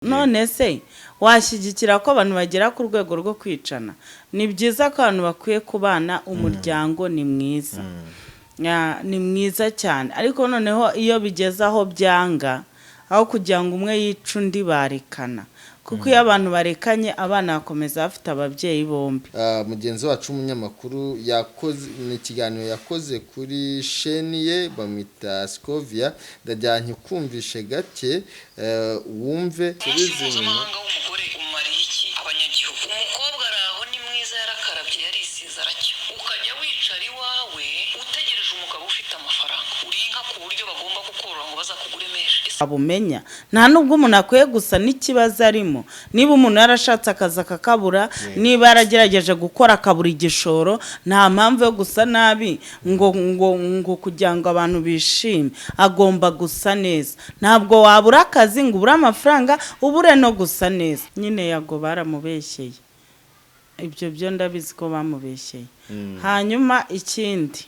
None se washyigikira ko abantu bagera ku rwego rwo kwicana? Ni byiza ko abantu bakwiye kubana, umuryango ni mwiza. Ni mwiza cyane, ariko noneho iyo bigeze aho byanga, aho kugira ngo umwe yice undi barekana, kuko iyo abantu barekanye abana bakomeza bafite ababyeyi bombi. Mugenzi wacu w'umunyamakuru yakoze ni ikiganiro yakoze kuri sheni ye bamwita Scovia. Ndagira ntikumvishe gake, wumve. Umunsi Subiza inyuma. mpuzamahanga w'umugore umariye iki abanyagihugu? Umukobwa ari aho ni mwiza, yarakarabye, yarisize, aracya, ukajya wicara iwawe utegereje umugabo ufite amafaranga. Uri inka ku buryo bagomba kukorora ngo bazakugure menshi. Ese Abumenya nta nubwo umuntu akwiye gusa n'ikibazo arimo. Niba umuntu yarashatse akazi akakabura, niba yaragerageje gukora akabura igishoro, nta mpamvu yo gusa nabi ngo kugira ngo abantu bishime. Agomba gusa neza. Ntabwo wabura akazi ngo ubure amafaranga, ubure no gusa neza. Nyine Yago baramubeshyeye, ibyo byo ndabizi ko bamubeshyeye. Hanyuma ikindi,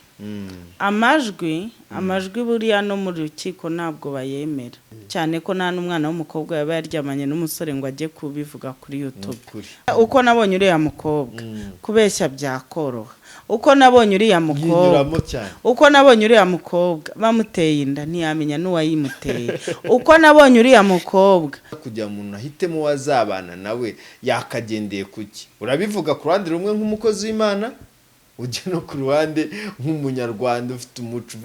amajwi buriya no mu rukiko ntabwo bayemera, cyane ko nta n'umwana w'umukobwa yaba yaryamanye n'umusore ngo ajye kubivuga kuri YouTube. Ukuri. Uko nabonye uriya mukobwa, kubeshya byakoroha. Uko nabonye uriya mukobwa, Yinyuramo cyane. uko nabonye uriya mukobwa bamuteye inda ntiyamenya n'uwayimuteye. Uko nabonye uriya mukobwa, Kugira ngo umuntu ahitemo uwo azabana nawe yakagendeye kuki? Urabivuga ku ruhande rumwe nk'umukozi w'Imana, ujya no ku ruhande nk'umunyarwanda ufite umuco.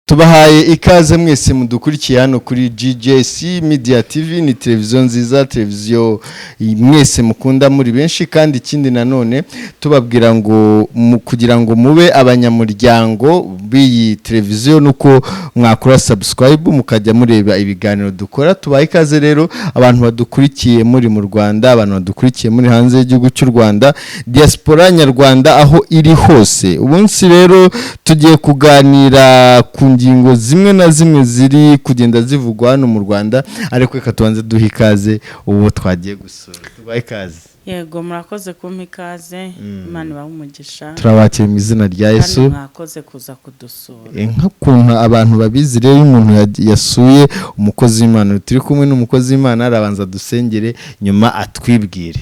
Tubahaye ikaze mwese mudukurikiye hano kuri GJC Media TV. Ni televiziyo nziza, televiziyo mwese mukunda muri benshi. Kandi ikindi nanone tubabwira ngo kugira ngo mube abanyamuryango b'iyi televiziyo nuko mwakora subscribe, mukajya mureba ibiganiro dukora. Tubaye ikaze rero abantu badukurikiye muri mu Rwanda, abantu badukurikiye muri hanze y'igihugu cy'u Rwanda, diaspora nyarwanda aho iri hose. Umunsi rero tugiye kuganira ku ngingo zimwe na zimwe ziri kugenda zivugwa hano mu Rwanda, ariko reka tubanze duhe ikaze uwo twagiye gusura. Tubahe ikaze. Yego, murakoze kumpa ikaze. Imana ibahe umugisha. Turabakira mu izina rya Kandi Yesu. mwakoze kuza kudusura. Nk'ukuntu abantu babizi rero, iyo umuntu yasuye umukozi w'Imana, turi kumwe n'umukozi w'Imana, arabanza dusengere, nyuma atwibwire.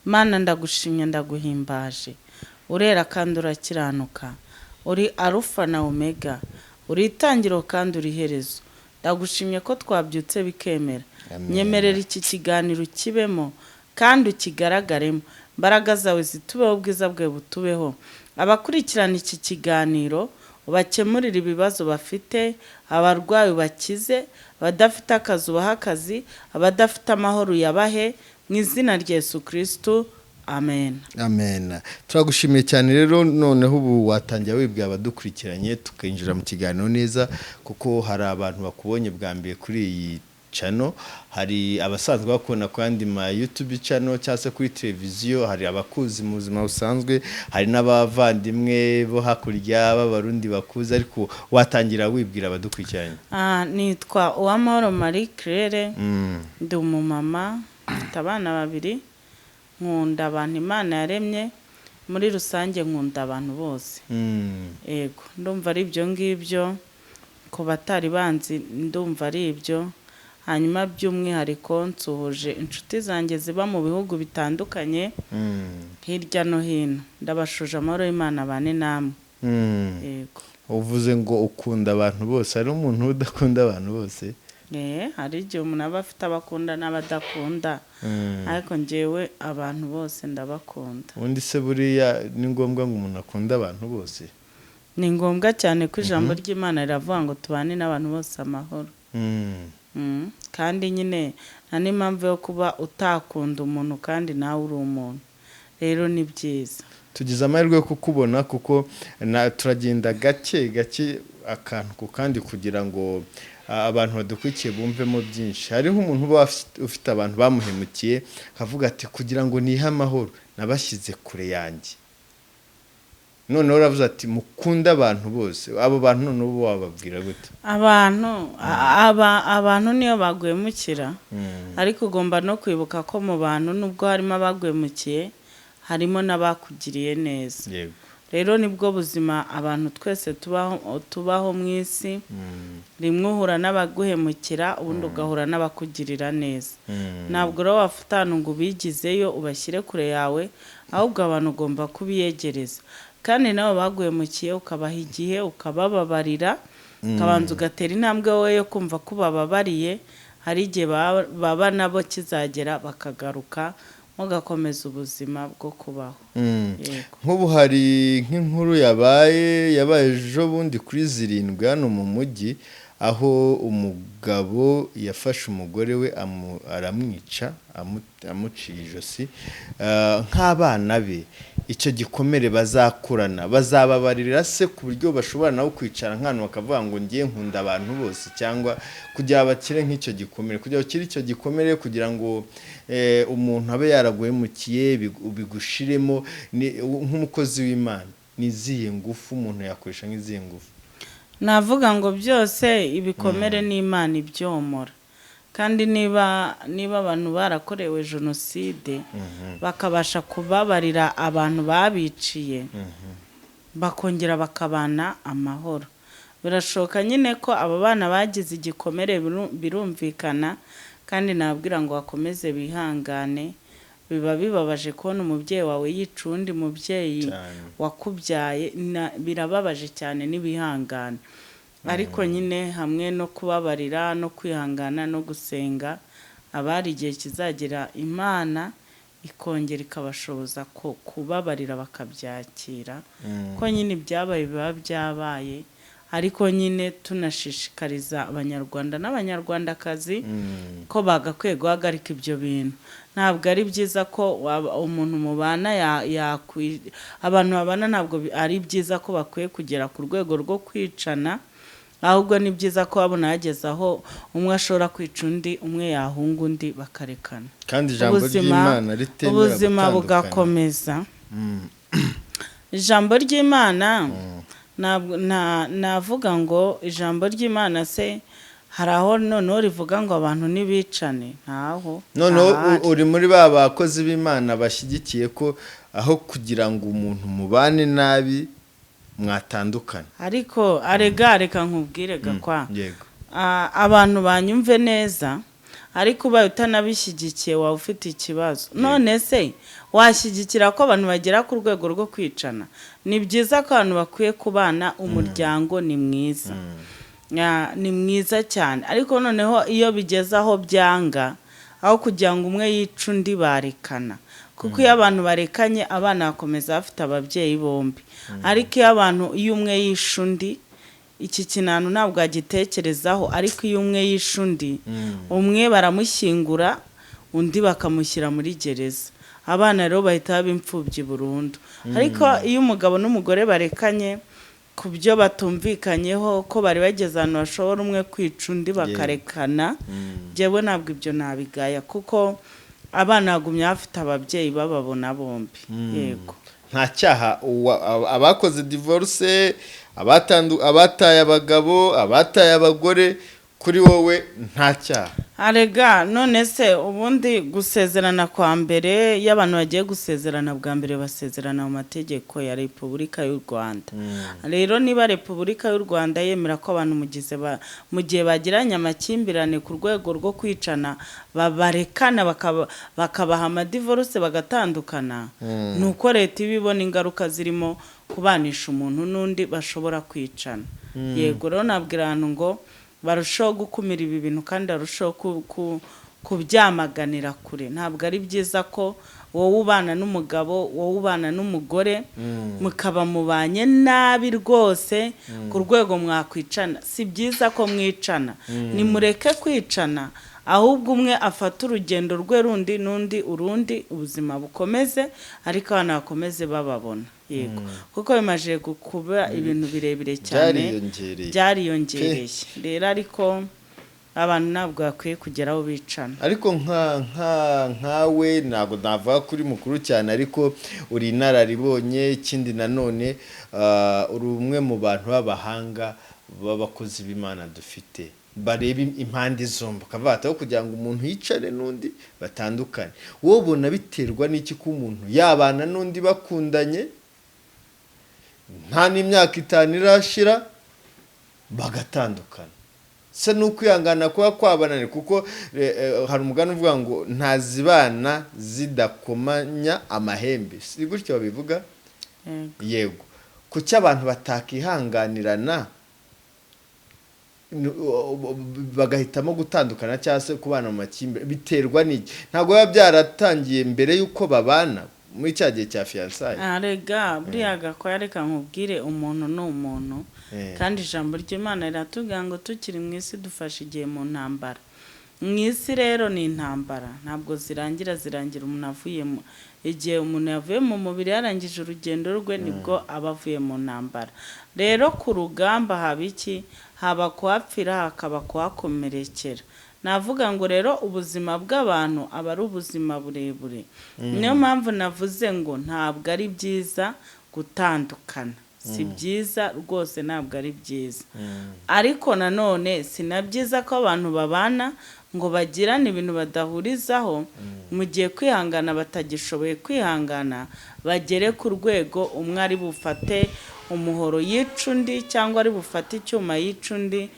Mana, ndagushimye, ndaguhimbaje. Urera kandi urakiranuka, uri Arufa na Omega, uri itangiro kandi uri iherezo. Ndagushimye ko twabyutse bikemera. Nyemerera iki kiganiro ukibemo kandi ukigaragaremo. Imbaraga zawe zitubeho, ubwiza bwawe butubeho. Abakurikirana iki kiganiro ubakemurire ibibazo bafite, abarwayi ubakize, abadafite akazi ubahe akazi, abadafite amahoro uyabahe, mu izina rya Yesu Kirisitu, amen. Amen. Turagushimiye cyane rero. Noneho ubu watangira wibwira abadukurikiranye, tukinjira mu kiganiro neza, kuko hari abantu bakubonye bwa mbere kuri iyi channel, hari abasanzwe bakubona ku yandi ma YouTube channel cyangwa se kuri televiziyo, hari abakuzi mu buzima busanzwe, hari n'abavandimwe bo hakurya b'Abarundi bakuzi, ariko watangira wibwira abadukurikiranye. Nitwa Uwamahoro Marie Claire, ndi umumama, mfite abana babiri, nkunda abantu Imana yaremye muri rusange, nkunda abantu bose. Yego, ndumva ari ibyo ngibyo. Ku batari banzi, ndumva ari ibyo. Hanyuma by'umwihariko nsuhuje inshuti zanjye ziba mu bihugu bitandukanye hirya no hino. Ndabashuje, amahoro y'Imana abane namwe. Yego. Uvuze ngo ukunda abantu bose, hari umuntu udakunda abantu bose? Hari igihe umuntu aba afite abakunda n'abadakunda, ariko njyewe abantu bose ndabakunda. Ubundi se buriya ni ngombwa ngo umuntu akunde abantu bose? Ni ngombwa cyane, ko ijambo ry'Imana riravuga ngo tubane n'abantu bose amahoro. Kandi nyine nta n'impamvu yo kuba utakunda umuntu kandi nawe uri umuntu. Rero ni byiza. Tugize amahirwe yo kukubona, kuko turagenda gake gake, akantu ku kandi, kugira ngo abantu badukurikiye bumvemo byinshi. Hariho umuntu uba ufite abantu bamuhemukiye, akavuga ati kugira ngo nihe amahoro nabashyize kure yanjye. Noneho uravuze ati mukunde abantu bose. Abo bantu noneho uba wababwira gute? Abantu abantu niyo baguhemukira, ariko ugomba no kwibuka ko mu bantu, nubwo harimo abaguhemukiye, harimo n'abakugiriye neza. Rero nibwo buzima abantu twese tubaho mu isi. Rimwe uhura n'abaguhemukira, ubundi ugahura n'abakugirira neza. Ntabwo rero wafata ahantu ngo ubigizeyo, ubashyire kure yawe, ahubwo abantu ugomba kubiyegereza, kandi nabo baguhemukiye ukabaha igihe, ukabababarira, ukabanza ugatera intambwe wowe yo kumva ko ubababariye. Hari igihe baba nabo kizagera bakagaruka, mugakomeza ubuzima bwo kubaho. Yego. Nk'ubu hari nk'inkuru yabaye ejo bundi kuri 7 hano mu mujyi, aho umugabo yafashe umugore we aramwica, amuciye ijosi. Nk'abana be, icyo gikomere bazakurana, bazababarira se ku buryo bashobora nabo kwicara nk'ahantu bakavuga ngo ngiye nkunda abantu bose, cyangwa kugira bakire nk'icyo gikomere, kugira bakire icyo gikomere, kugira ngo umuntu abe yaraguhemukiye bigushiremo? Nk'umukozi w'Imana, ni izihe ngufu umuntu yakoresha, nk'izihe ngufu? Navuga ngo byose ibikomere n'Imana ibyomora. Kandi niba abantu barakorewe jenoside bakabasha kubabarira abantu babiciye, bakongera bakabana amahoro, birashoboka nyine ko abo bana bagize igikomere, birumvikana. Kandi nabwira ngo bakomeze bihangane. Biba bibabaje kubona umubyeyi wawe yica uwundi mubyeyi wakubyaye, birababaje cyane, n'ibihangane. Ariko nyine hamwe no kubabarira no kwihangana no gusenga, abari igihe kizagera Imana ikongera ikabashoboza kubabarira, bakabyakira ko nyine ibyabaye biba byabaye. Ariko nyine tunashishikariza Abanyarwanda n'Abanyarwandakazi ko bagakwiye guhagarika ibyo bintu. Ntabwo ari byiza ko umuntu mubana abantu babana, ntabwo ari byiza ko bakwiye kugera ku rwego rwo kwicana. Ahubwo ni byiza ko babona hageze aho umwe ashobora kwica undi, umwe yahunga undi, bakarekana. Kandi ijambo ry'Imana ritemera Ubuzima gutandukana. bugakomeza. Ijambo ry'Imana, ntabwo navuga ngo ijambo ry'Imana se hari aho noneho rivuga ngo abantu ntibicane? Ntaho. Noneho Ntahari. uri muri ba bakozi b'Imana bashyigikiye ko aho kugira ngo umuntu mubane nabi mwatandukana? Ariko arega, reka nkubwire gakwa. Yego. Abantu banyumve neza, ariko ubaye utanabishyigikiye waba ufite ikibazo. None se washyigikira ko abantu bagera ku rwego rwo kwicana? Ni byiza ko abantu bakwiye kubana, umuryango ni mwiza, ni mwiza cyane. Ariko noneho iyo bigeze aho byanga, aho kugira ngo umwe yice undi barekana, kuko iyo abantu barekanye abana bakomeza bafite ababyeyi bombi. Ariko iyo umwe yishe undi, iki kintu ntabwo agitekerezaho, ariko iyo umwe yishe undi, umwe baramushyingura, undi bakamushyira muri gereza. Abana rero bahita baba imfubyi burundu. Ariko iyo umugabo n'umugore barekanye ku byo batumvikanyeho, ko bari bageze ahantu bashobora umwe kwica undi, bakarekana, njyewe ntabwo ibyo nabigaya, kuko abana bagumya bafite ababyeyi bababona bombi. Yego. Nta cyaha abakoze divorce, abataye abagabo, abataye abagore, kuri wowe nta cyaha? Arega none se ubundi gusezerana kwa mbere, iyo abantu bagiye gusezerana bwa mbere, basezerana mu mategeko ya Repubulika y'u Rwanda. Rero niba Repubulika y'u Rwanda yemera ko abantu mu gihe bagiranye amakimbirane ku rwego rwo kwicana babarekana, bakabaha amadivorce, bagatandukana, ni uko leta iba ibona ingaruka zirimo kubanisha umuntu n'undi bashobora kwicana. Yego, rero nabwira abantu ngo barushaho gukumira ibi bintu kandi barushaho kubyamaganira kure. Ntabwo ari byiza ko wowe ubana n'umugabo, wowe ubana n'umugore, mukaba mubanye nabi rwose ku rwego mwakwicana. Si byiza ko mwicana, nimureke kwicana, ahubwo umwe afate urugendo rwe rundi, n'undi urundi, ubuzima bukomeze, ariko abana bakomeze bababona. Yego, kuko bimaze kuba ibintu birebire cyane. Byariyongereye. Byariyongereye rero, ariko Abantu ntabwo bakwiye kugera aho bicana. Ariko nkawe, ntabwo navuga ko uri mukuru cyane, ariko uri inararibonye. Ikindi nanone, uri umwe mu bantu b'abahanga b'abakozi b'Imana dufite, bareba impande zombi, ukavuga ati aho kugira ngo umuntu yicare n'undi batandukane. Wowe ubona biterwa n'iki ko umuntu yabana n'undi bakundanye, nta n'imyaka 5 irashira bagatandukana? Se ni ukwihangana kuba kwabananiye? Kuko hari umugani uvuga ngo ntazibana zidakomanya amahembe, si gutyo babivuga? Yego. Yego. Kuki abantu batakihanganirana bagahitamo gutandukana cyangwa se kubana mu makimbirane? Biterwa n'iki? Ntabwo biba byaratangiye mbere y'uko babana, muri cya gihe cya fiançailles? Rega buriya Gakwaya, reka nkubwire, umuntu ni umuntu. Kandi ijambo ry'Imana riratubwira ngo tukiri mu isi dufashe igihe mu ntambara. Mu isi rero ni intambara, ntabwo zirangira, zirangira umuntu avuye mu, igihe umuntu yavuye mu mubiri, yarangije urugendo rwe, nibwo aba avuye mu ntambara. Rero ku rugamba haba iki? Haba kuhapfira, hakaba kuhakomerekera. Navuga ngo rero ubuzima bw'abantu aba ari ubuzima burebure. Niyo mpamvu navuze ngo ntabwo ari byiza gutandukana, si byiza rwose, ntabwo ari byiza. Ariko nanone si na byiza ko abantu babana ngo bagirane ibintu badahurizaho, mu gihe kwihangana batagishoboye kwihangana, bagere ku rwego umwe ari bufate umuhoro yica undi, cyangwa ari bufate icyuma yica undi.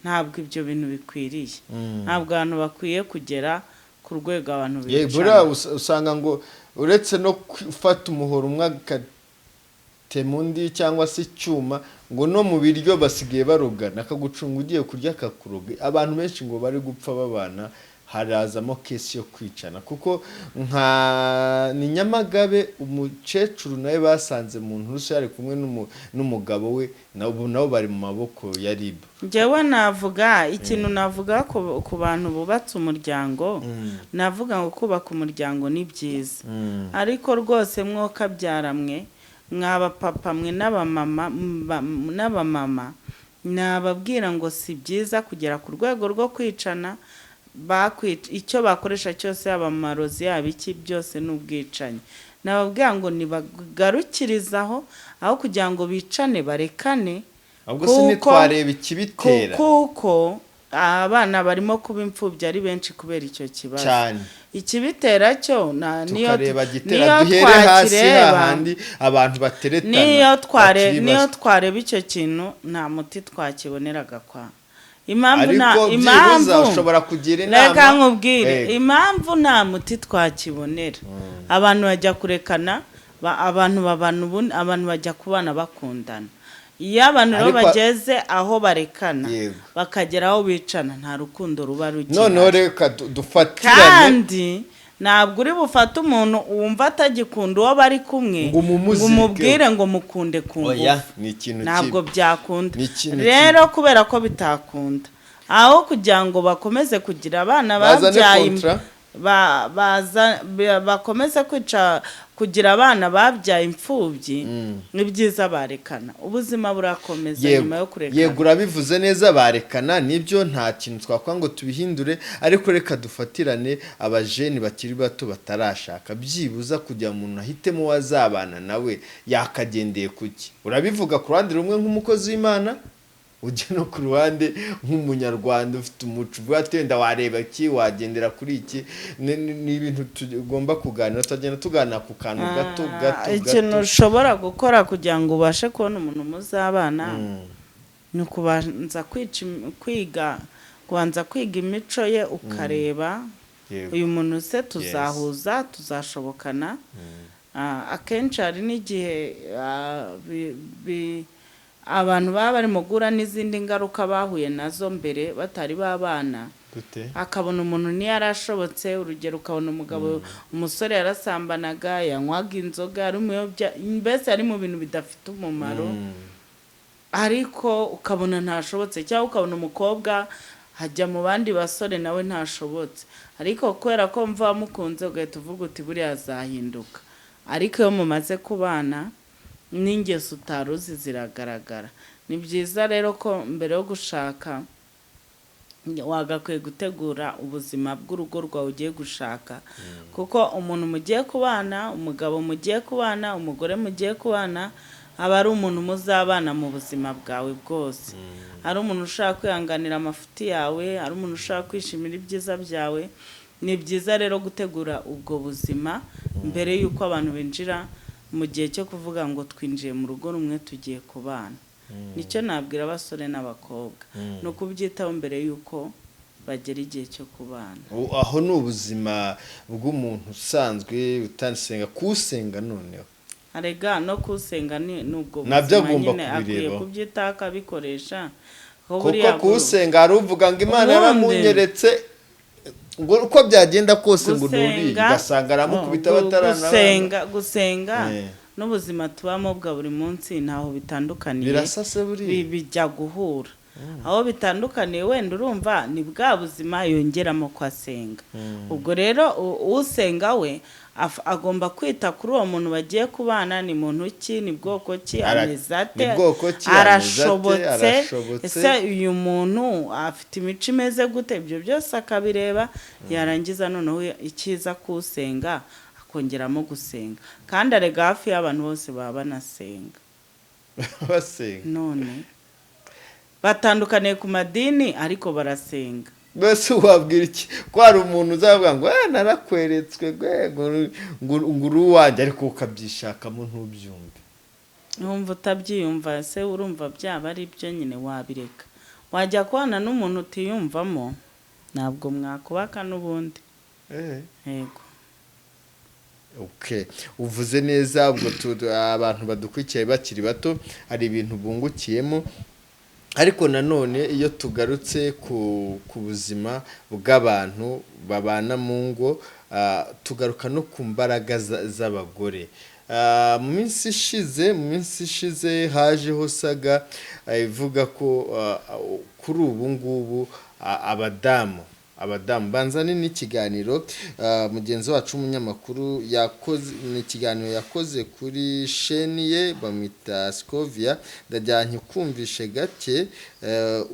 Ntabwo ibyo bintu bikwiriye. Ntabwo abantu bakwiye kugera ku rwego abantu Buriya bicana. Usanga ngo uretse no gufata umuhoro umwe agatema undi cyangwa se icyuma, ngo no mu biryo basigaye barogana, akagucunga ugiye kurya akakuroga. Abantu benshi ngo bari gupfa babana, harazamo case yo kwicana, kuko nka ni Nyamagabe, umukecuru nawe basanze mu nturusu yari kumwe n'umugabo we, nabo bari mu maboko ya RIB. Njyewe navuga ikintu, navuga ku bantu bubatse umuryango, navuga ngo kubaka umuryango ni byiza, ariko rwose mwokabyara mwe, mwaba papa mwe n'abamama, nababwira ngo si byiza kugera ku rwego rwo kwicana. Bakwica, icyo bakoresha cyose, yaba amarozi, yaba iki, byose ni ubwicanyi. Nababwira ngo nibagarukirizaho, aho kugira ngo bicane barekane. Ahubwo se ntitwareba ikibitera? Kuko abana barimo kuba imfubyi ari benshi kubera icyo kibazo. Cyane. Ikibitera cyo niyo Tukareba gitera, niyo duhere hasi twakireba, hahandi abantu bateretana niyo bakiri niyo bato. twareba icyo kintu, nta muti twakiboneraga kwa impamvu nta Ariko impamvu byibuza ushobora kugira inama. Reka nkubwire impamvu nta muti twakibonera. Abantu bajya kurekana, abantu babana ubundi, abantu bajya kubana bakundana. Iyo abantu rero bageze aho barekana, bakagera aho bicana, nta rukundo ruba rugihari. Noneho reka dufatirane. Kandi ntabwo uri bufate umuntu wumva atagikunda uwo bari kumwe Ngo umumuzirikeho. ngo umubwire ngo mukunde ku Oya, ngufu. ni ikintu Ntabwo kibi. byakunda. Ni ikintu Rero kubera ko bitakunda, aho kugira ngo bakomeze kugira abana Bazane babyaye contrat. bakomeze kwica, kugira abana babyaye imfubyi, ni byiza barekana, ubuzima burakomeza nyuma yo kurekana. Yego, urabivuze neza, barekana nibyo, nta kintu twakora ngo tubihindure. Ariko reka dufatirane abajeni bakiri bato batarashaka, byibuza kugira ngo umuntu ahitemo uwo azabana nawe yakagendeye kuki. Urabivuga ku ruhande rumwe nk'umukozi w'Imana, ujya no ku ruhande nk'umunyarwanda ufite umuco, uvuga ati wenda wareba iki, wagendera kuri iki. Ni ibintu tugomba kuganira, tugenda tuganira ku kantu gato gato Ikintu gato. ushobora gukora kugira ngo ubashe kubona umuntu muzabana ni ukubanza kwiga, kubanza kwiga imico ye, ukareba uyu muntu se tuzahuza, tuzashobokana. Akenshi hari n'igihe abantu baba bari mu guhura n'izindi ngaruka bahuye nazo mbere batari babana. Gute? Akabona umuntu ntiyarashobotse. Urugero, ukabona umugabo, umusore yarasambanaga, yanywaga inzoga, ari umuyobya, mbese ari mu bintu bidafite umumaro, ariko ukabona ntashobotse. Cyangwa ukabona umukobwa hajya mu bandi basore, nawe ntashobotse, ariko kubera ko mva wamukunze ugahita uvuga uti buriya azahinduka. Ariko iyo mumaze kubana, n'ingeso utari uzi ziragaragara. Ni byiza rero ko mbere yo gushaka Wagakwiye gutegura ubuzima bw'urugo rwawe ugiye gushaka, kuko umuntu mugiye kubana, umugabo mugiye kubana, umugore mugiye kubana, aba ari umuntu muzabana mu buzima bwawe bwose, ari umuntu ushaka kwihanganira amafuti yawe, ari umuntu ushaka kwishimira ibyiza byawe. Ni byiza rero gutegura ubwo buzima mbere y'uko abantu binjira mu gihe cyo kuvuga ngo twinjiye mu rugo rumwe, tugiye kubana. Nicyo nabwira abasore n'abakobwa, ni ukubyitaho mbere y'uko bagera igihe cyo kubana. Aho ni ubuzima bw'umuntu usanzwe utasenga. Kusenga noneho? Arega no kusenga ni ubwo Nabyo buzima agomba nyine akwiye kubirebaho. kubyitaho, akabikoresha. Kuko Kuko buriya kusenga hari uvuga ngo Imana Ubundi- yaramunyeretse, ngo uko byagenda kose ngo nturiye, gusenga ugasanga aramukubita bataranabana. Gusenga n'ubuzima tubamo bwa buri munsi ntaho bitandukaniye. Birasa se buriya? Bijya guhura. Aho bitandukaniye wenda urumva ni bwa buzima yongeramo ko asenga. Ubwo rero usenga we agomba kwita kuri uwo muntu bagiye kubana: ni muntu ki, ni bwoko ki, ameze ate, Ni bwoko ki, ameze ate, arashobotse, arashobotse. ese uyu muntu afite imico imeze gute? Ibyo byose akabireba, yarangiza noneho icyiza kusenga akongeramo gusenga. Kandi arega hafi y'abantu bose baba banasenga. Basenga. None batandukaniye ku madini, ariko barasenga. Mbese wabwira iki ko hari umuntu uzavuga ngo narakweretswe gwe, ngo uri uwanjye, ariko ukabyishakamo ntubyumve? Wumva utabyiyumva se, urumva byaba ari byo nyine wabireka, wajya kubana n'umuntu utiyumvamo, ntabwo mwakubaka n'ubundi. Yego. Okay. Uvuze neza. Ubwo abantu badukurikiye bakiri bato hari ibintu bungukiyemo. Ariko nanone iyo tugarutse ku buzima bw'abantu babana mu ngo, tugaruka no ku mbaraga z'abagore. Mu minsi ishize hajeho saga ivuga ko kuri ubu ngubu abadamu banzane n'ikiganiro mugenzi wacu w'umunyamakuru yakoze. Ni ikiganiro yakoze kuri sheni ye, bamwita Scovia. Ndajyanye kumvishe gake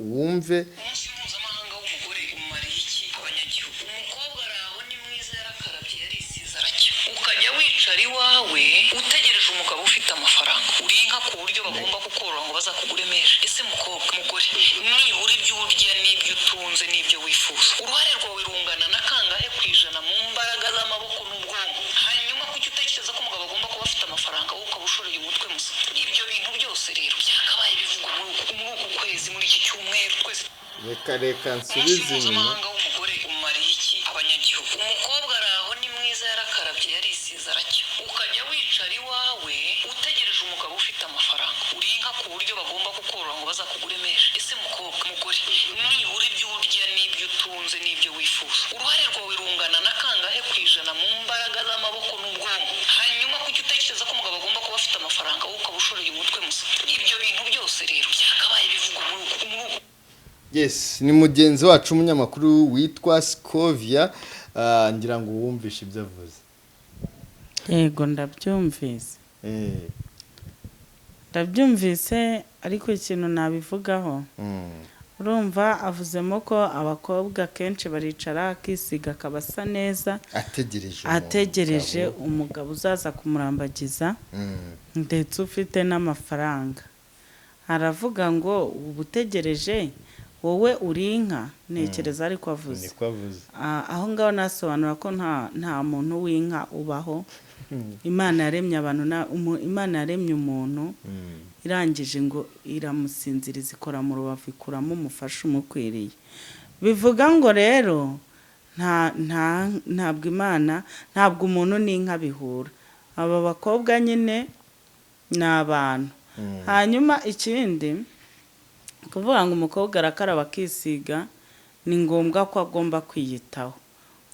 wumve. Umunsi mpuzamahanga w'umugore umariye iki abanyagihugu? Umukobwa ari aho ni mwiza, yarakarabye, yarisize, aracya, ukajya wicara iwawe utegereje umugabo ufite amafaranga. Uri inka ku buryo bagomba kukorora ngo bazakugure menshi? Ese mukobwa, mugore, nibura ibyo urya n'ibyo utunze n'ibyo wifuza, uruhare rwawe rungana na kangahe ku ijana mu mbaraga z'amaboko n'ubwonko? Hanyuma kuki utekereza ko umugabo agomba kuba afite amafaranga, wowe ukaba ushoreye umutwe musa? Ibyo bintu byose rero byakabaye bivugwa muri uku kwezi, muri iki cyumweru twese. Reka Umunsi nsubize inyuma. mpuzamahanga w'umugore umariye iki abanyagihugu? Umukobwa ari aho ni mwiza, yarakarabye, yarisize, aracya, ukajya wicara iwawe utegereje umugabo ufite amafaranga. Uri inka ku buryo bagomba kukorora ngo bazakugure menshi? Ese mukobwa, mugore, nibura ibyo urya n'ibyo utunze n'ibyo wifuza, uruhare rwawe rungana na kangahe ku ijana mu mbaraga z'amaboko n'ubwonko? Hanyuma kuki utekereza ko umugabo agomba kuba afite amafaranga, wowe ukaba ushoreye umutwe musa? Ibyo bintu byose rero byakabaye bivugwa muri uku Yes, ni mugenzi wacu w'umunyamakuru witwa Scovia. Ngira ngo wumvishe ibyo avuze. Yego, ndabyumvise. Ndabyumvise, ariko ikintu nabivugaho, urumva avuzemo ko abakobwa kenshi baricara akisiga akaba asa neza, Ategereje ategereje umugabo. umugabo uzaza kumurambagiza, ndetse ufite n'amafaranga. Aravuga ngo uba utegereje, wowe uri inka, ntekereza ariko avuze. Niko avuze. Aho ngaho nasobanura ko nta muntu w'inka ubaho. Imana yaremye abantu Imana yaremye umuntu, irangije ngo iramusinziriza, ikora mu rubavu, ikuramo umufasha umukwiriye. Bivuga ngo rero nta nta ntabwo Imana, ntabwo umuntu n'inka bihura. Aba bakobwa nyine ni abantu. Hanyuma ikindi, kuvuga ngo umukobwa arakaraba akisiga, ni ngombwa ko agomba kwiyitaho.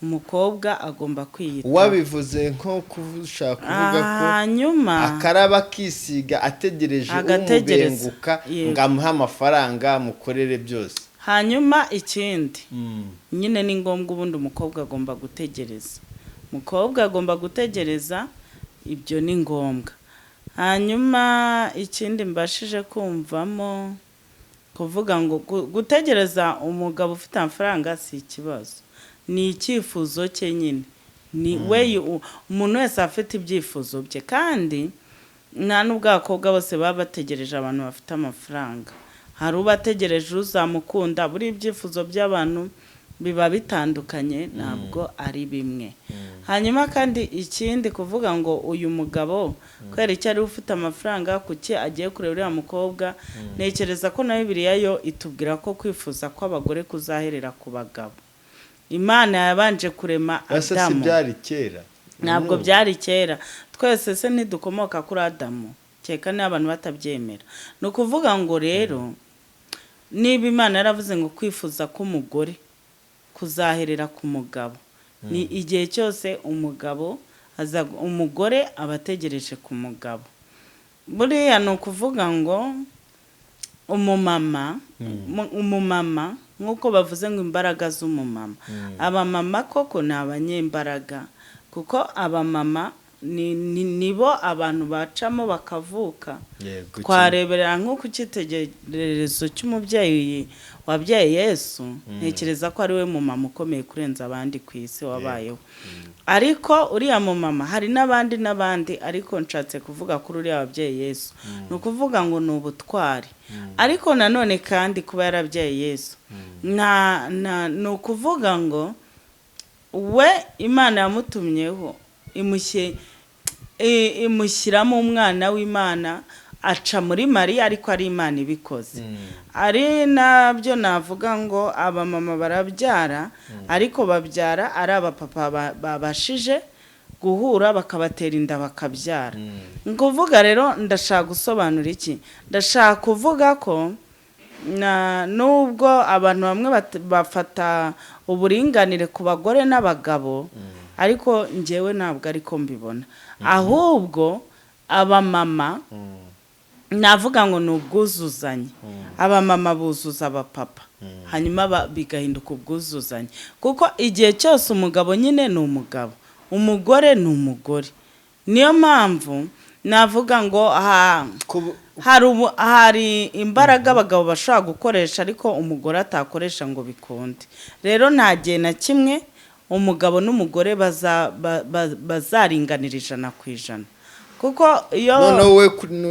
Umukobwa agomba kwiyitaho. Wabivuze nko gushaka kuvuga ko Hanyuma akaraba akisiga ategereje Agategereza. umubenguka Yego. ngo amuhe amafaranga, amukorere byose. Hanyuma ikindi nyine ni ngombwa, ubundi umukobwa agomba gutegereza, umukobwa agomba gutegereza, ibyo ni ngombwa. Hanyuma ikindi mbashije kumvamo Kuvuga ngo gutegereza umugabo ufite amafaranga si ikibazo, ni icyifuzo cye nyine. Ni we, umuntu wese afite ibyifuzo bye, kandi nta n'ubwo abakobwa bose baba bategereje abantu bafite amafaranga. Hari ubategereje uzamukunda. Buri ibyifuzo by'abantu biba bitandukanye, ntabwo ari bimwe. Hanyuma kandi ikindi, kuvuga ngo uyu mugabo kubera icyo ari we ufite amafaranga, kuki agiye kureba uriya mukobwa? Ntekereza ko na Bibiliya yo itubwira ko kwifuza kw'abagore kuzaherera ku bagabo. Imana yabanje kurema Ese si Adamu. byari kera? Ntabwo byari kera. Twese se ntidukomoka kuri Adamu? Kereka niba abantu batabyemera. Ni ukuvuga ngo rero niba Imana yaravuze ngo kwifuza k'umugore kuzaherera ku mugabo, ni igihe cyose umugabo aza, umugore aba ategereje ku mugabo. Buriya ni ukuvuga ngo umumama nk'uko bavuze ngo imbaraga z'umumama, abamama koko ni abanyembaraga, kuko abamama nibo abantu bacamo bakavuka. Twareberera nko ku cyitegererezo cy'umubyeyi wabyaye Yesu, ntekereza ko ari we mumama ukomeye kurenza abandi ku isi wabayeho. Ariko uriya mumama, hari n'abandi n'abandi, ariko nshatse kuvuga kuri uriya wabyaye Yesu. Ni ukuvuga ngo ni ubutwari. Ariko nanone kandi kuba yarabyaye Yesu, ni ukuvuga ngo we Imana yamutumyeho, imushyiramo umwana w'Imana, aca muri Mariya, ariko ari Imana ibikoze. Ari nabyo navuga ngo abamama barabyara, ariko babyara ari abapapa babashije guhura, bakabatera inda bakabyara. Ni ukuvuga rero, ndashaka gusobanura iki? Ndashaka kuvuga ko nubwo abantu bamwe bafata uburinganire ku bagore n'abagabo, ariko njyewe ntabwo ariko mbibona. Ahubwo abamama navuga ngo ni ubwuzuzanye. Abamama buzuza abapapa, hanyuma bigahinduka ubwuzuzanye, kuko igihe cyose umugabo nyine ni umugabo, umugore ni umugore. Niyo mpamvu navuga ngo hari imbaraga abagabo bashobora gukoresha ariko umugore atakoresha ngo bikunde. Rero nta gihe na kimwe umugabo n'umugore bazaringanira 100%, kuko iyo Noneho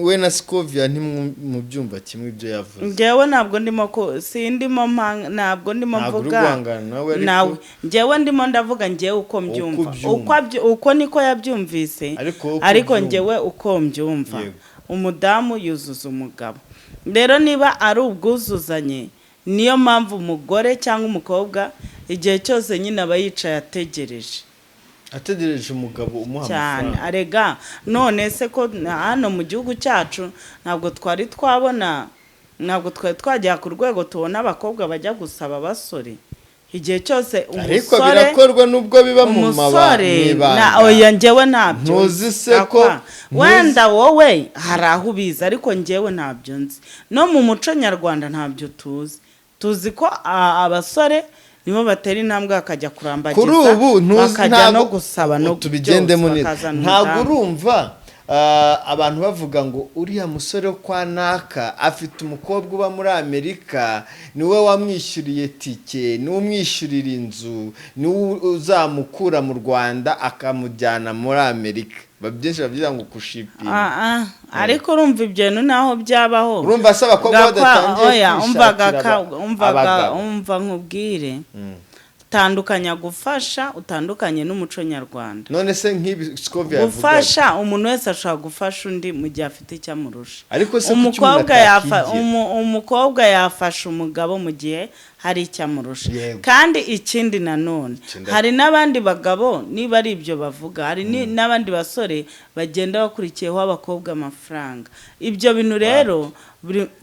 we na Scovia ntimubyumva kimwe ibyo yavuze. Njyewe ntabwo ndimo ko sindimo ntabwo ndimo Ntabwo uri mvuga guhangana nawe, ariko nawe. Njyewe ndimo ndavuga njyewe uko mbyumva. Ubyumva. Uko niko yabyumvise. Ariko wowe uko Ariko ubyumva. njyewe uko mbyumva, umudamu yuzuza umugabo. Rero niba ari ubwuzuzanye, niyo mpamvu umugore cyangwa umukobwa igihe cyose nyine aba yicaye ategereje. Ategereje umugabo umuha Cyane. amafaranga. Arega none se ko hano mu gihugu cyacu ntabwo twari twabona, ntabwo twari twagera ku rwego tubona abakobwa bajya gusaba abasore? Igihe cyose Ariko umusore birakorwa nubwo biba mu umusore mabanga. Na oya, njyewe ntabyo Ntuzi nzi. se ko Wenda wowe hari aho ubizi, ariko njyewe ntabyo nzi. No mu muco nyarwanda ntabyo tuzi. Tuzi ko abasore nibo batera intambwe bakajya kurambagiza, Kuri ubu ntuzi bakajya no ntabwo gusaba no tubigendemo byose, neza. bakazana Ntabwo umudamu. urumva abantu bavuga ngo uriya musore wo kwa naka afite umukobwa uba muri Amerika, niwe wamwishyuriye tike, niwe umwishyurira inzu, niwe uzamukura mu Rwanda akamujyana muri Amerika? Byinshi babyita ngo kushipinga. Ah, ah, ariko urumva ibyo bintu naho byabaho. Urumva se abakobwa badatangiye Oya, umva kwishakira umva abagabo? Umva nkubwire, tandukanya gufasha, utandukanye n'umuco nyarwanda. None se nk'ibi Scovia yavugaga? Gufasha, umuntu wese ashobora gufasha undi mu gihe afite icyo amurusha. Ariko se kuki umuntu Umukobwa atakigira? umukobwa yafasha umugabo mu gihe hari icyo amurusha. Kandi ikindi nanone, hari n'abandi bagabo, niba ari ibyo bavuga, hari n'abandi basore bagenda bakurikiyeho abakobwa amafaranga. Ibyo bintu rero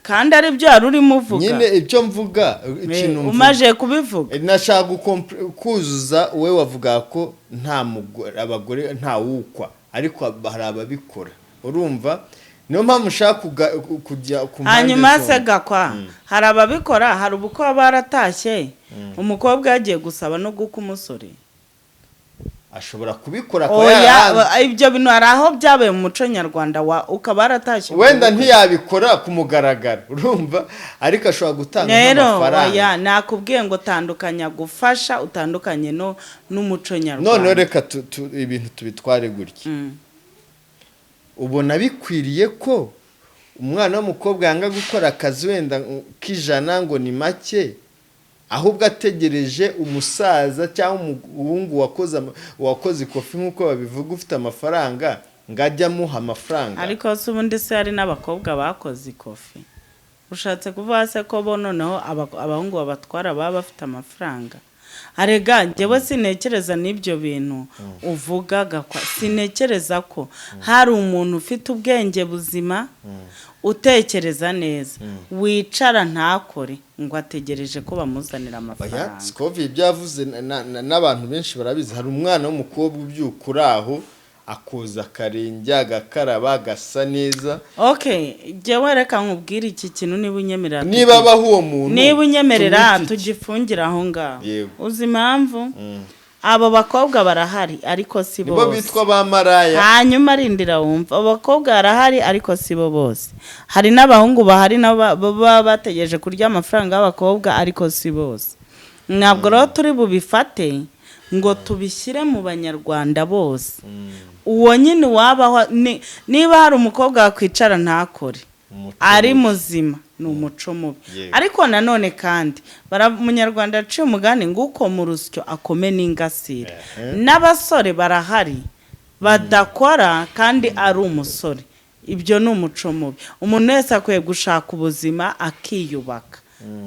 kandi ari byo wari urimo uvuga. Nyine ibyo mvuga, ikintu mvuga, Umaje kubivuga. Nashaka kuzuza. Wowe wavuga ko nta mugore, abagore nta wukwa, ariko hari ababikora. Urumva, niyo mpamvu ushaka kujya ku mpande Hanyuma se zombi. Gakwa, hari ababikora, hari ubukwe baba baratashye, umukobwa yagiye gusaba no gukwa umusore. Ashobora kubikora akaba Oya, yarahanze. Ibyo bintu hari aho byabaye mu muco nyarwanda, ukaba waratashye ubwo Wenda bukwe. Ntiyabikora ku mugaragaro, urumva, ariko ashobora gutanga Rero nk'amafaranga. Oya, nakubwiye ngo tandukanya gufasha, utandukanye no n'umuco nyarwanda. Noneho reka ibintu tubitware gutya. Ubona bikwiriye ko umwana w'umukobwa yanga gukora akazi wenda k'ijana ngo ni make, ahubwo ategereje umusaza cyangwa umuhungu wakoze ikofi nk'uko babivuga, ufite amafaranga, ngo ajye amuha amafaranga? Ariko se ubundi se hari n'abakobwa bakoze ikofi? Ushatse kuvuga se ko bo noneho abahungu babatwara baba bafite amafaranga? Arega njyewe sintekereza n'ibyo bintu uvuga, Gakwa. Sintekereza ko hari umuntu ufite ubwenge buzima, utekereza neza, wicara ntakore ngo ategereje ko bamuzanira Oya, amafaranga. Sikovi, ibyo yavuze n'abantu benshi barabizi. Hari umwana w'umukobwa ubyuka uri aho, akoza akarenge, agakaraba, agasa neza. Okay, njyewe reka nkubwire iki kintu, niba unyemerera Niba abaho uwo muntu, niba unyemerera tumwite iki? Tugifungire aho ngaho. Yego. Uzi impamvu? Abo bakobwa barahari, ariko si Nibo bose. bitwa ba maraya. Hanyuma rindira wumva, abo bakobwa barahari, ariko si bo bose. Hari n'abahungu bahari nabo baba bategereje kurya amafaranga y'abakobwa, ariko si bose. Ntabwo rero turi bubifate ngo tubishyire mu Banyarwanda bose. Uwo nyine wabaho niba hari umukobwa wakwicara ntakore Umuco ari mubi. muzima, ni umuco mubi. Ariko nanone kandi Umunyarwanda yaciye umugani ngo uko mu rusyo akome n'ingasire. N'abasore barahari badakora kandi ari umusore. Ibyo ni umuco mubi. Umuntu wese akwiye gushaka ubuzima akiyubaka,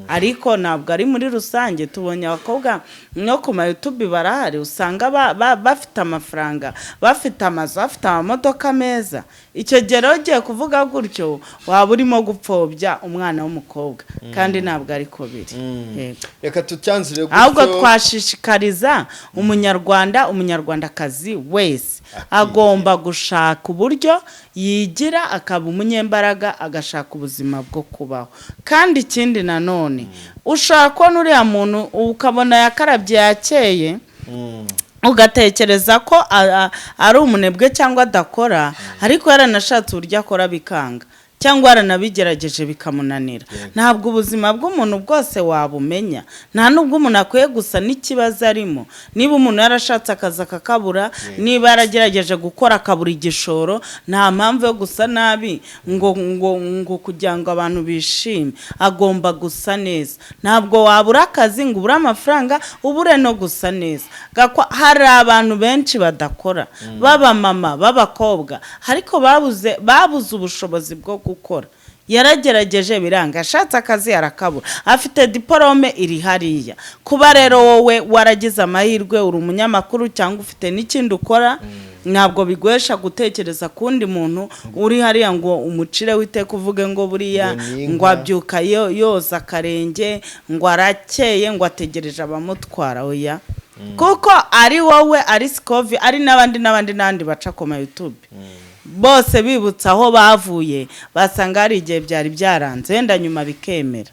ariko ntabwo ari muri rusange. Tubonye abakobwa no ku ma YouTube barahari, usanga bafite amafaranga, bafite amazu, bafite amamodoka meza. Icyo gihe rero ugiye kuvuga gutyo, waba urimo gupfobya umwana w'umukobwa, kandi ntabwo ariko biri. Yego. Reka tucyanzire Ahubwo gutyo. twashishikariza Umunyarwanda, Umunyarwandakazi wese agomba gushaka uburyo yigira, akaba umunyembaraga, agashaka ubuzima bwo kubaho. Kandi ikindi nanone, ushobora kubona uriya muntu ukabona yakarabye, yakeye, ugatekereza ko ari umunebwe cyangwa adakora, ariko yaranashatse uburyo akora bikanga, cyangwa yaranabigerageje bikamunanira. Ntabwo ubuzima bw'umuntu bwose wabumenya. Nta nubwo umuntu akwiye gusa n'ikibazo arimo. Niba umuntu yarashatse akazi akakabura, niba yaragerageje gukora akabura igishoro, nta mpamvu yo gusa nabi ngo kugira ngo abantu bishime. Agomba gusa neza. Ntabwo wabura akazi ngo ubure amafaranga, ubure no gusa neza. Gakwa, hari abantu benshi badakora, b'abamama, b'abakobwa, ariko babuze ubushobozi bwo gukora. Yaragerageje biranga, ashatse akazi arakabura, afite diporome iri hariya. Kuba rero wowe waragize amahirwe, uri umunyamakuru cyangwa ufite n'ikindi ukora, ntabwo biguhesha gutekereza ku wundi muntu uri hariya ngo umucire witeka, uvuge ngo buriya Ngo ni inka. ngo abyuka yoza akarenge, ngo arakeye, ngo ategereje abamutwara. Oya, kuko ari wowe, ari Sikovi, ari n'abandi n'abandi n'abandi baca ku ma YouTube bose, bibutsa aho bavuye, basanga hari igihe byari byaranze, wenda nyuma bikemera.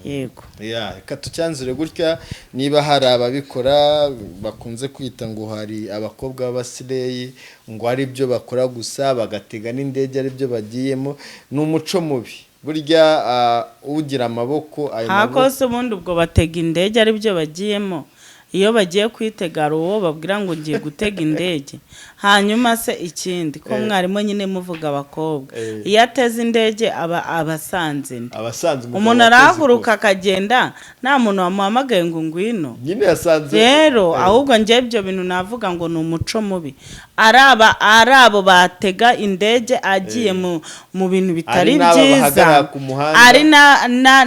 Yego. Ya, reka tucyanzure gutya. Niba hari ababikora bakunze kwita ngo hari abakobwa b'abasireyi, ngo ari byo bakora gusa, bagatega n'indege ari byo bagiyemo, ni umuco mubi. Burya ugira amaboko, ayo maboko Hakose ubundi ubwo batega indege ari byo bagiyemo? Iyo bagiye kwitega, hari uwo babwira ngo ngiye gutega indege? Hanyuma se ikindi, ko mwarimu nyine muvuga abakobwa, iyo ateze indege aba abasanze nde? Abasanzwe umugabo Umuntu wakoze arahaguruka ikofi. akagenda, nta muntu wamuhamagaye ngo ngwino. Nyine yasanze. Rero ahubwo njye ibyo bintu navuga ngo ni umuco mubi, ari abo batega indege agiye mu bintu bitari Ari n'aba byiza, bahagarara ku muhanda. ari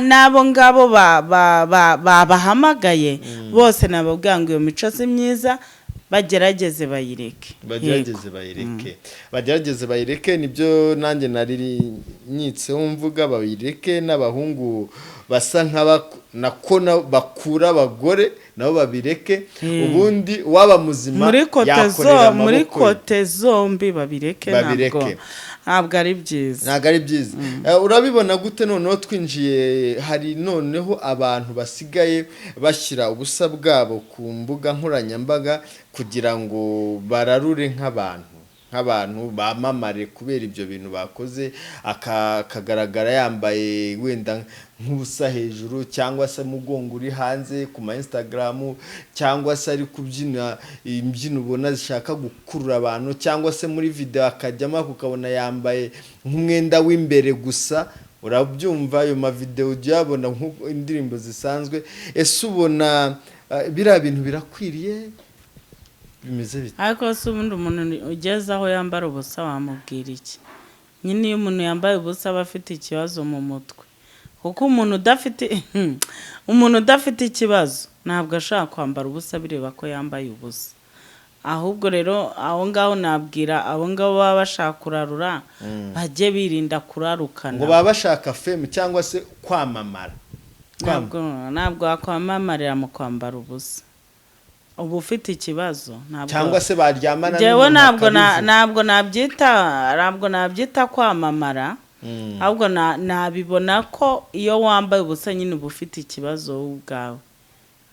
n'abo ngabo babahamagaye bose, nababwira ngo iyo mico si myiza, bagerageze bayireke. Bagerageze bayireke, bagerageze bayireke. Nibyo nanjye nari nyitseho mvuga, bayireke n'abahungu. basa nk'abakona bakura abagore nabo babireke. Ubundi waba muzima Muri côté yakorera zo muri amaboko ye. Côté zombi babireke, ntabwo Babireke. ntabwo ari byiza. Ntabwo ari byiza. Urabibona gute noneho twinjiye, hari noneho abantu basigaye bashyira ubusa bwabo ku mbuga nkoranyambaga kugira ngo bararure nk'abantu bamamare kubera ibyo bintu bakoze, akagaragara yambaye wenda nk'ubusa hejuru cyangwa se umugongo uri hanze ku ma Instagram, cyangwa se ari kubyina imbyino ubona zishaka gukurura abantu, cyangwa se muri video akajyamo ukabona yambaye nk'umwenda w'imbere gusa? Urabyumva, ayo mavideo ujya uyabona nk'indirimbo zisanzwe. Ese ubona biriya bintu birakwiriye, bimeze bite? Ariko se ubundi umuntu ugeze aho yambara ubusa wamubwira iki? Nyine iyo umuntu yambaye ubusa aba afite ikibazo mu mutwe, kuko umuntu udafite ikibazo ntabwo ashobora kwambara ubusa bireba ko yambaye ubusa. Ahubwo rero aho ngaho nabwira abo ngabo baba bashaka kurarura, bajye birinda kurarukana. Ngo baba bashaka fame cyangwa se kwamamara. Ntabwo wakwamamarira mu kwambara ubusa, uba ufite ikibazo, ntabwo. Cyangwa se baryamana Njyewe n'umuntu ntabwo akabivuga. Ntabwo nabyita kwamamara, ahubwo nabibona ko iyo wambaye ubusa nyine uba ufite ikibazo wowe ubwawe.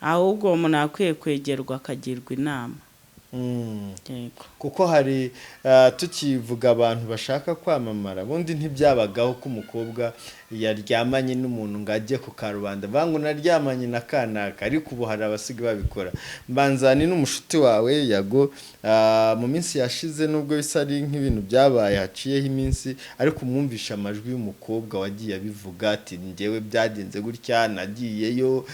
Ahubwo uwo muntu akwiye kwegerwa akagirwa inama. Yego. Kuko hari tukivuga abantu bashaka kwamamara, ubundi ntibyabagaho ko umukobwa yaryamanye n'umuntu ngo ajye ku karubanda bavuga ngo naryamanye na kanaka, ariko ubu hari abasigaye babikora. Mbanzani n'umushuti wawe Yago, mu minsi yashize, nubwo bisa ari nk'ibintu byabaye haciyeho iminsi, ariko umwumvisha amajwi y'umukobwa wagiye abivuga ati: "Njyewe byagenze gutya, nagiyeyo,"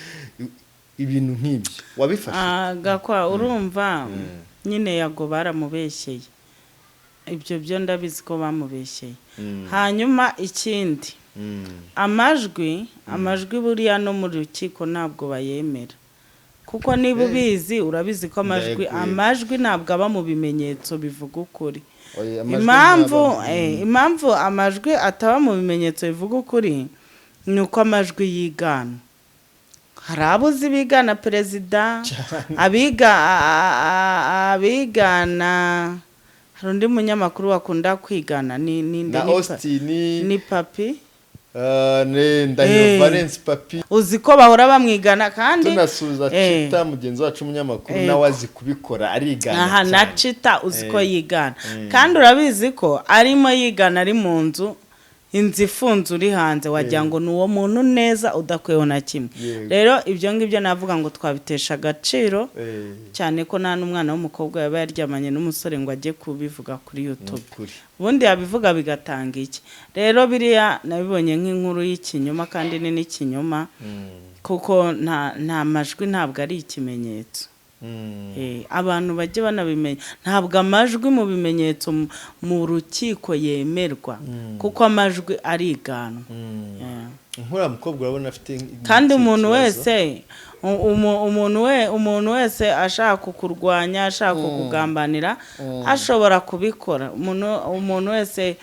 ibintu nk'ibyo wabifashe? Ah, Gakwa, urumva nyine Yago baramubeshyeye, ibyo byo ndabizi ko bamubeshyeye. Hanyuma ikindi, amajwi buriya no mu rukiko ntabwo bayemera, kuko niba ubizi, urabizi ko amajwi Ndayakwiye. amajwi ntabwo aba mu bimenyetso bivuga ukuri. Oya, amajwi Impamvu impamvu amajwi ataba mu bimenyetso bivuga ukuri ni uko amajwi yigana. Hari abo uzi bigana perezida, abiga abigana, hari undi munyamakuru bakunda kwigana ni Na Austin. Ni Papi. Ne Ndahiro Valence Papi. Uzi ko bahora bamwigana kandi Tunasuhuza Chita, mugenzi wacu umunyamakuru, nawe azi kubikora, arigana Aha na cyane. Cita uzi ko yigana, kandi urabizi ko arimo yigana ari mu nzu, inzu ifunze, uri hanze wagira ngo ni uwo muntu neza, udakwiyeho na kimwe. Rero ibyo ngibyo navuga ngo twabitesha agaciro, cyane ko nta n'umwana w'umukobwa yaba yaryamanye n'umusore ngo ajye kubivuga kuri YouTube. Ukuri. Ubundi yabivuga bigatanga iki? Rero biriya nabibonye nk'inkuru y'ikinyoma, kandi ni n'ikinyoma, kuko nta majwi ntabwo ari ikimenyetso. Abantu bajye banabimenya, ntabwo amajwi mu bimenyetso mu rukiko yemerwa, kuko amajwi ariganwa. Nk'uriya mukobwa urabona afite Kandi iki umuntu kibazo? wese umuntu wese ashaka kukurwanya, ashaka kukugambanira, ashobora kubikora. Umuntu wese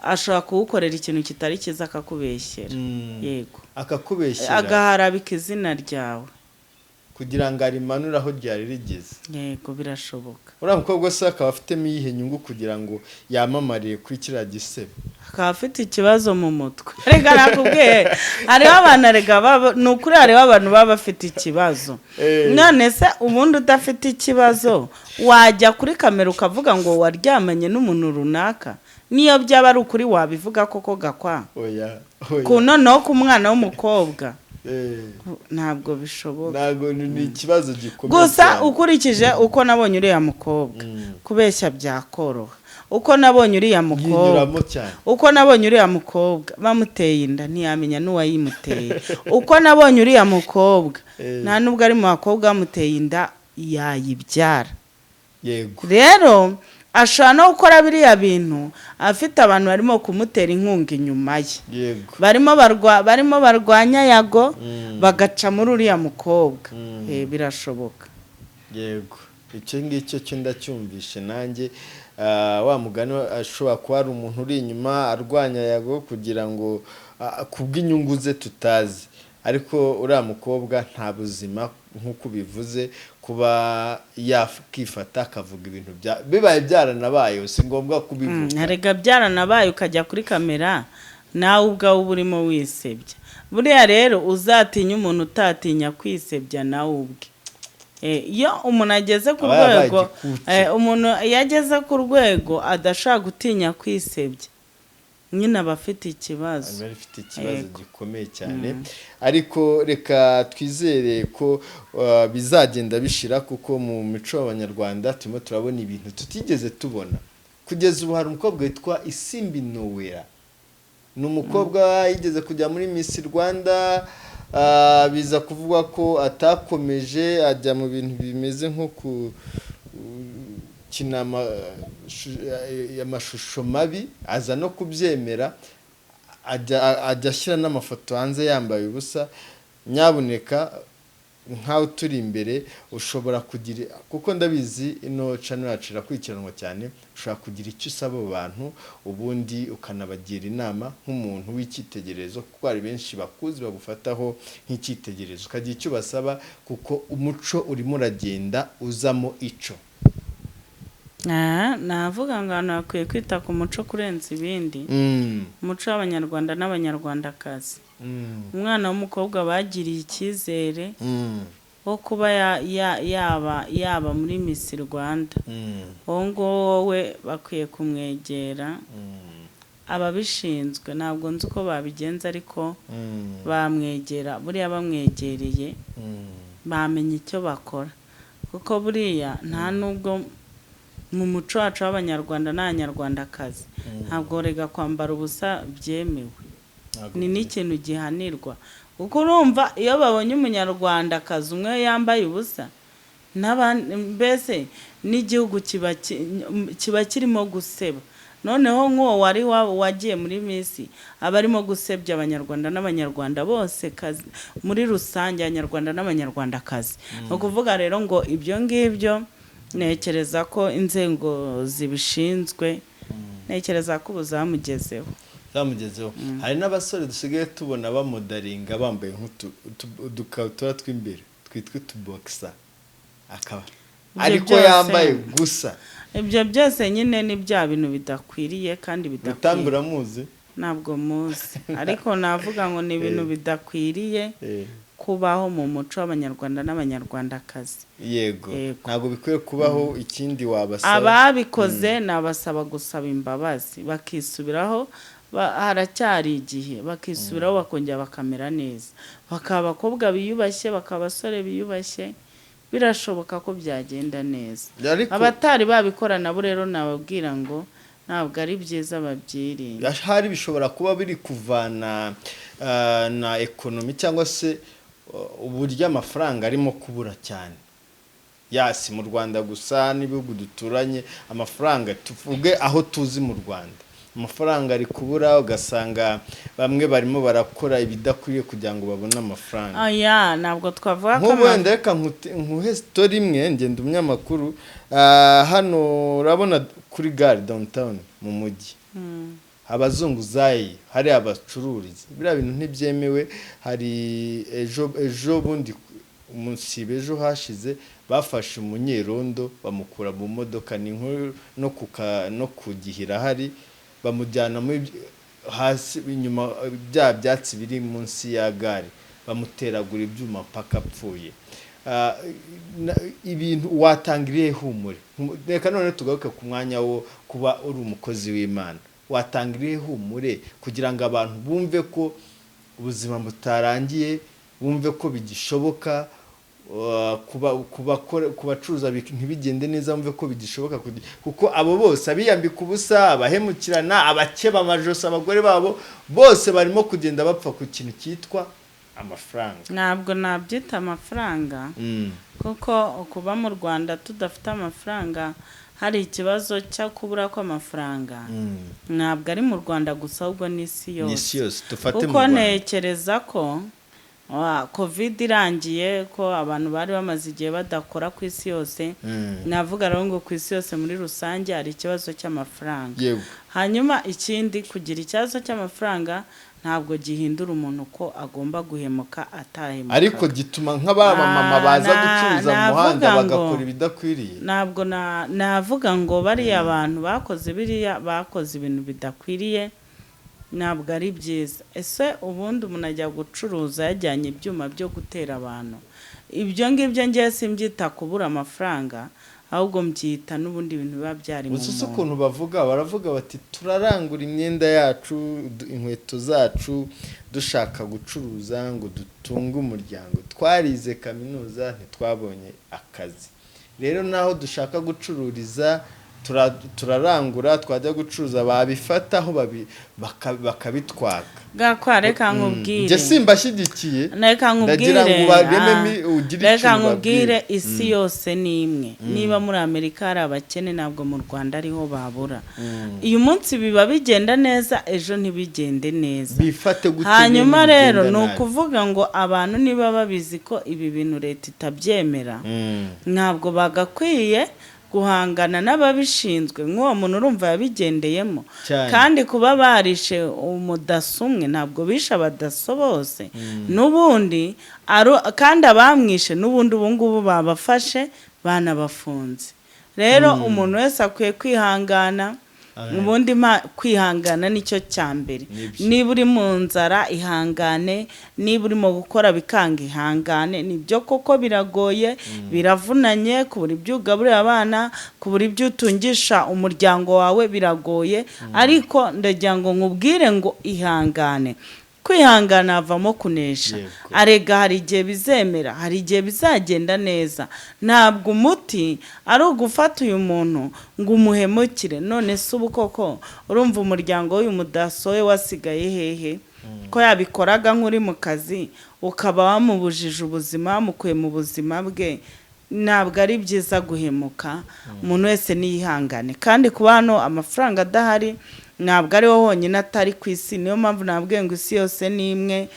ashobora kugukorera ikintu kitari cyiza, akakubeshyera. Yego. Akakubeshyera. Agaharabika izina ryawe. Kugira ngo arimanure aho ryari rigeze. Yego, birashoboka. Uriya mukobwa se akaba afitemo iyihe nyungu kugira ngo yamamariye kuri kiriya gisebe? Akaba afite ikibazo mu mutwe. Reka nakubwiye, hariho abantu, reka ni ukuri, hariho abantu baba bafite ikibazo. None se ubundi udafite ikibazo wajya kuri kamera ukavuga ngo waryamanye n'umuntu runaka? Niyo byaba ari ukuri, wabivuga koko, Gakwa? Oya, oya. Ku noneho ku mwana w'umukobwa, ntabwo bishoboka. Ntabwo, ni ikibazo gikomeye Gusa cyane. ukurikije uko nabonye uriya mukobwa, kubeshya byakoroha. Uko nabonye uriya mukobwa, Yinyuramo cyane. uko nabonye uriya mukobwa bamuteye inda ntiyamenya n'uwayimuteye, uko nabonye uriya mukobwa, nta nubwo ari mu bakobwa bamuteye inda yayibyara. Rero ashobora no gukora biriya bintu afite abantu barimo kumutera inkunga inyuma ye, barimo barwanya Yago, bagaca muri uriya mukobwa. Birashoboka. Yego, icyo ngicyo cyo ndacyumvishe nanjye. Wa mugani ashobora kuba ari umuntu uri inyuma arwanya Yago kugira ngo kubw'inyungu ze tutazi. Ariko uriya mukobwa nta buzima, nk'uko ubivuze, kuba yakifata akavuga ibintu bya bibaye byaranabaye, si ngombwa kubivuga. Erega byaranabaye, ukajya kuri kamera, nawe ubwawe uba urimo wisebya. Buriya rero uzatinya umuntu utatinya kwisebya nawe ubwe. Iyo umuntu ageze ku Aba yabaye rwego igikuki. Umuntu iyo ageze ku rwego adashobora gutinya kwisebya, nyine aba afite ikibazo. Aba afite ikibazo Yego. gikomeye cyane. Ariko reka twizere ko bizagenda bishira, kuko mu mico y'Abanyarwanda turimo turabona ibintu tutigeze tubona kugeza ubu. Hari umukobwa witwa Isimbi Nowera, ni umukobwa yigeze kujya muri Miss Rwanda, biza kuvuga ko atakomeje, ajya mu bintu bimeze nko gukina amashusho mabi, aza no kubyemera, ajya ashyira n'amafoto hanze yambaye ubusa. Nyabuneka, nkawe turi imbere, ushobora kugira, kuko ndabizi ino channel yacu irakurikiranwa cyane, ushobora kugira icyo usaba abo bantu, ubundi ukanabagira inama nk'umuntu w'icyitegererezo, kuko hari benshi bakuzi bagufataho nk'icyitegererezo, ukagira icyo ubasaba, kuko umuco urimo uragenda uzamo ico. Navuga ngo abantu bakwiye kwita ku muco kurenza ibindi, umuco w'Abanyarwanda n'Abanyarwandakazi. Umwana w'umukobwa bagiriye icyizere wo kuba yaba muri Miss Rwanda, uwo nguwo we bakwiye kumwegera ababishinzwe. Ntabwo nzi uko babigenza, ariko bamwegera. Buriya bamwegereye bamenya icyo bakora, kuko buriya nta nubwo mu muco wacu w'Abanyarwanda n'Abanyarwandakazi, ntabwo rega kwambara ubusa byemewe. Ntabwo. Ni n'ikintu gihanirwa, kuko urumva iyo babonye Umunyarwandakazi umwe yambaye ubusa, mbese n'igihugu kiba kirimo guseba. Noneho nk'uwo wari wagiye muri Miss, aba arimo gusebya Abanyarwanda n'Abanyarwanda bose muri rusange, Abanyarwanda n'Abanyarwandakazi. Ni ukuvuga rero ngo ibyo ngibyo ntekereza ko inzego zibishinzwe, ntekereza ko ubu zamugezeho. Zamugezeho. Hari n'abasore dusigaye tubona bamodelinga bambaye nk'udukabutura tw'imbere twitwa utubokisa, akaba Ibyo ariko byose- yambaye gusa. Ibyo byose nyine ni bya bintu bidakwiriye kandi Rutambi bidakwiye. Uramuzi? Ntabwo muzi, ariko navuga ngo ni ibintu bidakwiriye kubaho mu muco w'Abanyarwanda n'Abanyarwandakazi. Yego. Yego. Ntabwo bikwiye kubaho. Ikindi wabasaba? Ababikoze nabasaba gusaba imbabazi, bakisubiraho, haracyari igihe, bakisubiraho, bakongera bakamera neza, bakaba abakobwa biyubashye, bakaba abasore biyubashye. Birashoboka ko byagenda neza. Ariko Abatari babikora nabo rero nababwira ngo ntabwo ari byiza, babyirinde. Hari bishobora kuba biri kuvana na economy, cyangwa se uburyo amafaranga arimo kubura cyane, yasi mu Rwanda gusa n'ibihugu duturanye. Amafaranga, tuvuge aho tuzi mu Rwanda, amafaranga ari kubura, ugasanga bamwe barimo barakora ibidakwiriye kugira ngo babone amafaranga. Aya ntabwo twavuga ko Nk'ubu wenda reka nkuhe story imwe. Ngenda umunyamakuru, hano urabona kuri gare downtown mu mujyi, abazunguzayi hari abacururiza, biriya bintu ntibyemewe. Hari ejo bundi, umunsi ejo hashize, bafashe umunyerondo bamukura mu modoka, ni inkuru no ku gihira hari, bamujyana muri hasi inyuma bya byatsi biri munsi ya gare, bamuteragura ibyuma mpaka apfuye. Ibintu watanga irihe humure? Reka none tugaruke ku mwanya wo kuba uri umukozi w'Imana. Watanga irihe humure kugira ngo abantu bumve ko ubuzima butarangiye, bumve ko bigishoboka, ku bacuruza ntibigende neza, bumve ko bigishoboka, kuko abo bose abiyambika ubusa, abahemukirana, abakeba amajosi abagore babo, bose barimo kugenda bapfa ku kintu cyitwa amafaranga? Ntabwo nabyita amafaranga, kuko kuba mu Rwanda tudafite amafaranga, hari ikibazo cyo kubura kw'amafaranga, ntabwo ari mu Rwanda gusa, ahubwo n'isi Ni yose. Isi yose, dufate mu Kuko Rwanda. ntekereza ko COVID irangiye, ko abantu bari bamaze igihe badakora ku isi yose, navuga rero ngo ku isi yose muri rusange hari ikibazo cy'amafaranga. Hanyuma ikindi, kugira ikibazo cy'amafaranga ntabwo gihindura umuntu ko agomba guhemuka atahemuka. Ariko gituma nk'aba mama baza gucuruza mu muhanda Navuga ngo- bagakora ibidakwiriye. Ntabwo navuga ngo bariya abantu bakoze biriya, bakoze ibintu bidakwiriye, ntabwo ari byiza. Ese ubundi umuntu ajya gucuruza yajyanye ibyuma byo gutera abantu? Ibyo ngibyo ngewe simbyita kubura amafaranga, ahubwo mbyita n'ubundi bintu biba byari mu Gusa si muntu. ukuntu bavuga, baravuga bati turarangura imyenda yacu, inkweto zacu, dushaka gucuruza ngo dutunge umuryango. Twarize kaminuza ntitwabonye akazi, rero naho dushaka gucururiza turarangura, twajya gucuruza babifataho bakabitwaka. Gakwa, reka nkubwire. Njye simbashyigikiye. Reka Ndagira nkubwire, ngo ugire reka ikintu nkubwire, ubabwire. Isi yose ni imwe. Niba muri Amerika hari abakene, ntabwo mu Rwanda ariho babura. Uyu munsi biba bigenda neza, ejo ntibigende neza. Bifate gute Hanyuma ibintu rero bigenda ni nabi? ukuvuga ngo abantu niba babizi ko ibi bintu leta itabyemera, ntabwo bagakwiye guhangana n'ababishinzwe. Nk'uwo muntu urumva yabigendeyemo. Cyane. Kandi kuba barishe umudaso umwe, ntabwo bishe abadaso bose n'ubundi. Kandi abamwishe n'ubundi ubu ngubu babafashe, banabafunze. Rero umuntu wese akwiye kwihangana. Ubundi kwihangana nicyo cya mbere. Nibyo. Niba uri mu nzara, ihangane. Niba urimo gukora bikanga, ihangane. Nibyo koko biragoye, biravunanye kubura ibyo ugaburira abana, kubura ibyo utungisha umuryango wawe, biragoye. Ariko ndagira ngo nkubwire ngo ihangane. Kwihangana havamo kunesha. Arega hari igihe bizemera, hari igihe bizagenda neza. Ntabwo umuti ari ugufata uyu muntu ngo umuhemukire. None se ubu koko urumva umuryango w'uyu mudaso we wasigaye hehe, ko yabikoraga nk'uri mu kazi, ukaba wamubujije ubuzima, wamukuye mu buzima bwe? Ntabwo ari byiza guhemuka. Umuntu wese niyihangane. Kandi kuba hano amafaranga adahari, ntabwo ari wo honyine atari ku isi. Niyo mpamvu nabwiye ngo isi yose ni imwe.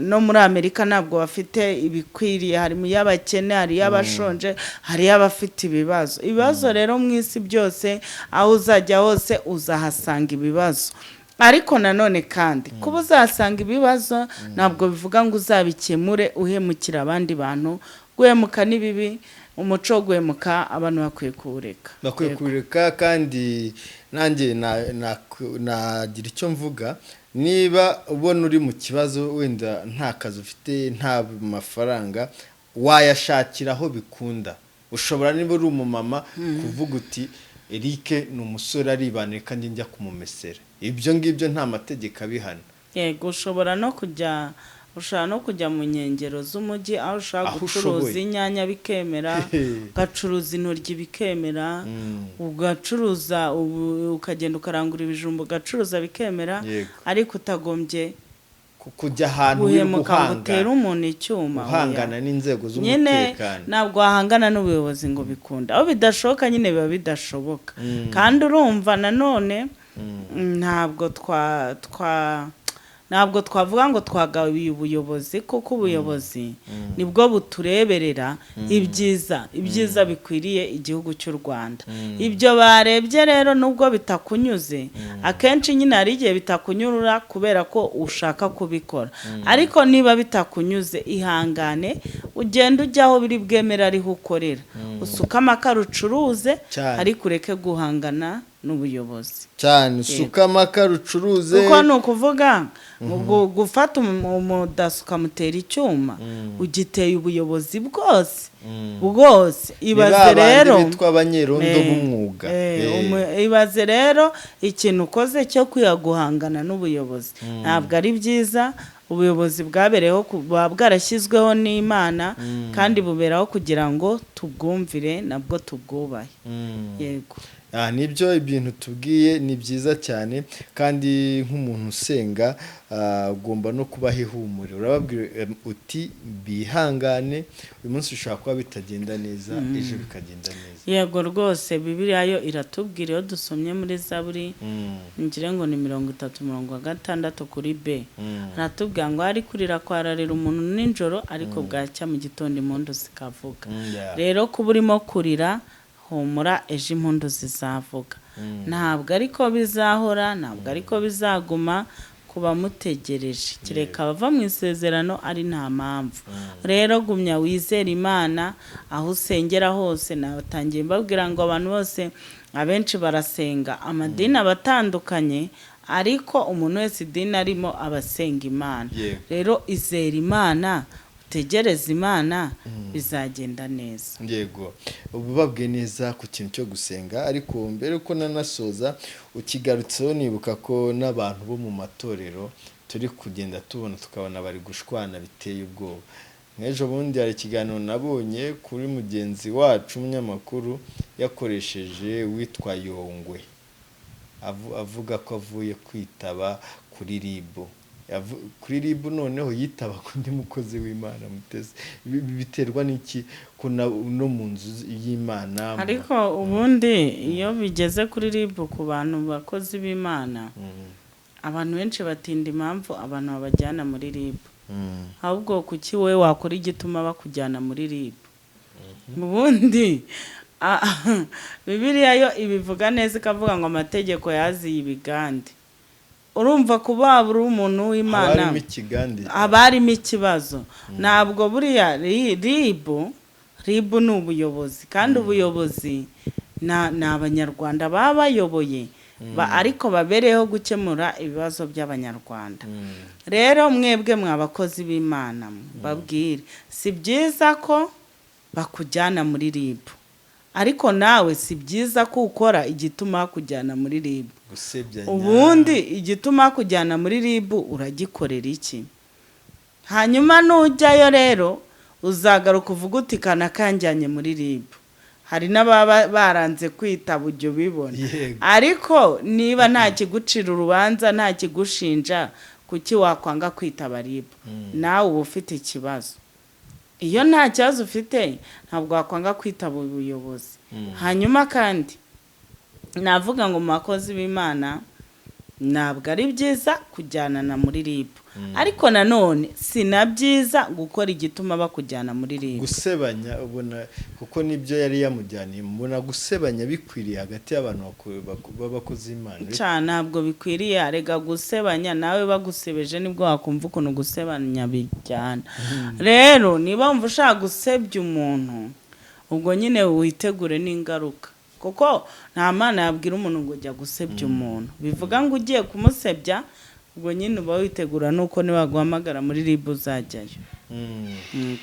No muri Amerika ntabwo bafite ibikwiriye, harimo iy'abakene, hari iy'abashonje, hari iy'abafite ibibazo. Ibibazo rero mu isi byose, aho uzajya hose uzahasanga ibibazo. Ariko nanone kandi kuba uzahasanga ibibazo ntabwo bivuga ngo uzabikemure uhemukira abandi bantu. Guhemuka ni bibi. Umuco wo guhemuka abantu bakwiye kuwureka. Bakwiye kubireka. Kandi nanjye nagira icyo mvuga. Niba ubona uri mu kibazo, wenda nta kazi ufite, nta mafaranga, wayashakira aho bikunda. Ushobora, niba uri umumama, kuvuga uti Eric ni umusore aribana, kandi njya kumumesera. Ibyo ngibyo nta mategeko abihana. Yego, ushobora no kujya mu nkengero z'umujyi aho ushobora Aho gucuruza ushoboye. inyanya bikemera, ugacuruza intoryi bikemera, ugacuruza ukagenda ukarangura ibijumba ugacuruza bikemera, ariko utagombye kujya ahantu wirirwa guhemuka ngo utere uhangana umuntu icyuma. Oya. Uhangana n'inzego Nyine z'umutekano. ntabwo wahangana n'ubuyobozi ngo bikunde. Aho bidashoboka nyine biba bidashoboka. Kandi urumva nanone ntabwo twa twa ntabwo twavuga ngo twagabiye ubuyobozi, kuko ubuyobozi nibwo butureberera ibyiza bikwiriye igihugu cy'u Rwanda. Ibyo barebye rero nubwo bitakunyuze, akenshi nyine hari igihe bitakunyurura kubera ko ushaka kubikora. Ariko niba bitakunyuze, ihangane, ugende ujya aho biri bwemere ariho ukorera, usuke amakara ucuruze, Cyane. ariko ureke guhangana n'ubuyobozi. Cyane, usuka amakara ucuruze. Kuko ni ukuvuga ngo gufata umudaso ukamutera icyuma, ugiteye ubuyobozi bwose bwose. Ni Ibaze ba bandi rero bitwa abanyerondo b'umwuga. Ibaze rero ikintu ukoze cyo kwiha guhangana n'ubuyobozi. Ntabwo ari byiza. Ubuyobozi bwabereyeho buba bwarashyizweho n'Imana, kandi buberaho kugira ngo tubwumvire, nabwo tubwubahe. Yego. Nibyo, ibintu tubwiye ni byiza cyane. Kandi nk'umuntu usenga, ugomba no kubaha ihumure. Urababwira uti bihangane, uyu munsi bishobora kuba bitagenda neza, ejo bikagenda neza. Yego rwose, Bibiliya yo iratubwira iyo dusomye muri Zaburi, ngira ngo ni 30 umurongo wa 6 kuri b, aratubwira ngo ari kurira kwararira umuntu nijoro, ariko bwacya mu gitondo impundu zikavuga. Rero kuba urimo kurira, humura, ejo impundu zizavuga. Ntabwo ariko bizahora, ntabwo ariko bizaguma. ku bamutegereje, kereka abava mu isezerano ari nta mpamvu. Rero gumya wizere Imana aho usengera hose. Natangiye mbabwira ngo abantu bose abenshi barasenga, amadini aba atandukanye, ariko umuntu wese idini arimo aba asenga Imana. Rero izera Imana, utegereze Imana, bizagenda neza. Yego, ubu babwiye neza ku kintu cyo gusenga. Ariko mbere uko nanasoza ukigarutseho, nibuka ko n'abantu bo mu matorero turi kugenda tubona, tukabona bari gushwana biteye ubwoba. Nk'ejo bundi hari ikiganiro nabonye kuri mugenzi wacu umunyamakuru yakoresheje witwa Yongwe, avuga ko avuye kwitaba kuri RIB. Kuri RIB noneho yitaba ku ndi mukozi w'Imana Mutesi. Biterwa n'iki ko no mu nzu y'Imana? Ariko ubundi iyo bigeze kuri RIB ku bantu bakozi b'Imana, abantu benshi batinda impamvu abantu babajyana muri RIB. Ahubwo kuki wowe wakora igituma bakujyana muri RIB? Ubundi Bibiliya yo ibivuga neza, ikavuga ngo amategeko yaziye ibigande. Urumva kuba uri umuntu w'Imana, harimo ikigande, haba harimo ikibazo. Ntabwo buriya RIB ni ubuyobozi, kandi ubuyobozi ni Abanyarwanda baba bayoboye, ariko babereyeho gukemura ibibazo by'Abanyarwanda. Rero mwebwe mwa bakozi b'Imana, babwire, si byiza ko bakujyana muri RIB, ariko nawe si byiza ko ukora igituma bakujyana muri RIB. Gusebyanya. Ubundi igituma kujyana muri RIB uragikorera iki? Hanyuma nujyayo rero uzagaruka uvuga uti kana kanjyanye muri RIB. Hari n'ababa baranze kwitaba, ujya ubibona. Ariko niba nta kigucira urubanza, nta kigushinja, kuki wakwanga kwitaba RIB? Nawe uba ufite ikibazo. Iyo nta kibazo ufite, ntabwo wakwanga kwitaba ubuyobozi. Hanyuma kandi navuga ngo mu bakozi b'Imana ntabwo ari byiza kujyana na muri RIB, ariko nanone si na byiza gukora igituma bakujyana muri RIB. Gusebanya ubona, kuko nibyo yari yamujyaniye, mbona gusebanya bikwiriye hagati y'abantu b'abakozi b'Imana? Cyane, ntabwo bikwiriye. Arega gusebanya, nawe bagusebeje nibwo wakumva ukuntu gusebanya bijyana. Rero niba wumva ushaka gusebya umuntu, ubwo nyine witegure n'ingaruka, kuko nta Mana yabwira umuntu ngo jya gusebya umuntu. Bivuga ngo ugiye kumusebya, ubwo nyine uba witegura nuko nibaguhamagara muri RIB uzajyayo.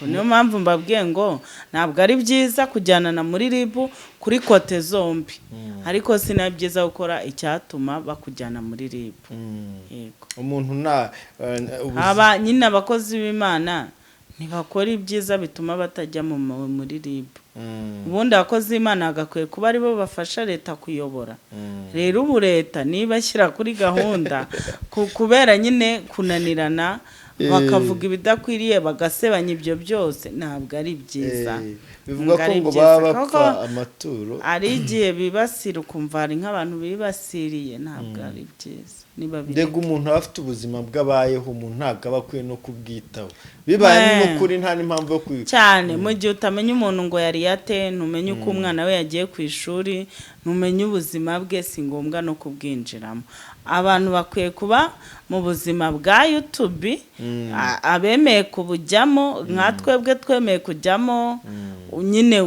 Niyo mpamvu mbabwiye ngo ntabwo ari byiza kujyanana muri RIB kuri côté zombi, ariko si na byiza gukora icyatuma bakujyana muri RIB. Yego. Umuntu nta Aba nyine abakozi b'Imana ntibakora ibyiza bituma batajya muri RIB. Ubundi abakozi b'Imana bagakwiye kuba aribo bafasha leta kuyobora. Rero ubu leta niba ashyira kuri gahunda, kubera nyine kunanirana, bakavuga ibidakwiriye, bagasebanya, ibyo byose ntabwo ari byiza. Bivuga Ntabwo ko ari ngo byiza. baba Kuko bapfa amaturo. ari igihe bibasira, ukumva hari nk'abantu bibasiriye, ntabwo ari byiza niba biri. Mbega umuntu aba afite ubuzima bw'abayeho, umuntu ntabwo aba akwiye no kubwitaho bibaye n'ukuri, nta n'impamvu yo Cyane, mu gihe utamenya umuntu ngo yari yate, ntumenye uko umwana we yagiye ku ishuri, ntumenye ubuzima bwe, si ngombwa no kubwinjiramo. Abantu bakwiye kuba mu buzima bwa YouTube, abemeye kubujyamo, nka twebwe twemeye kujyamo nyine,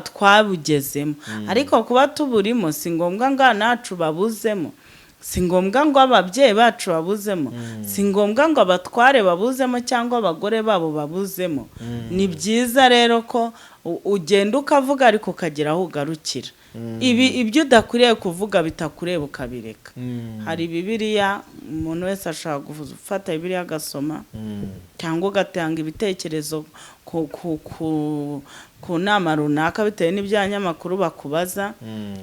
twabugezemo. Ariko kuba tuburimo si ngombwa ngo nacu babuzemo, si ngombwa ngo ababyeyi bacu babuzemo, si ngombwa ngo abatware babuzemo cyangwa abagore babo babuzemo. Ni byiza rero ko ugenda ukavuga, ariko ukagera aho ugarukira. Ibi ibyo udakwiriye kuvuga bitakureba ukabireka. Hari Bibiliya, umuntu wese ashobora gufata Bibiliya agasoma, cyangwa ugatanga ibitekerezo ku nama runaka bitewe n'ibyanyamakuru bakubaza,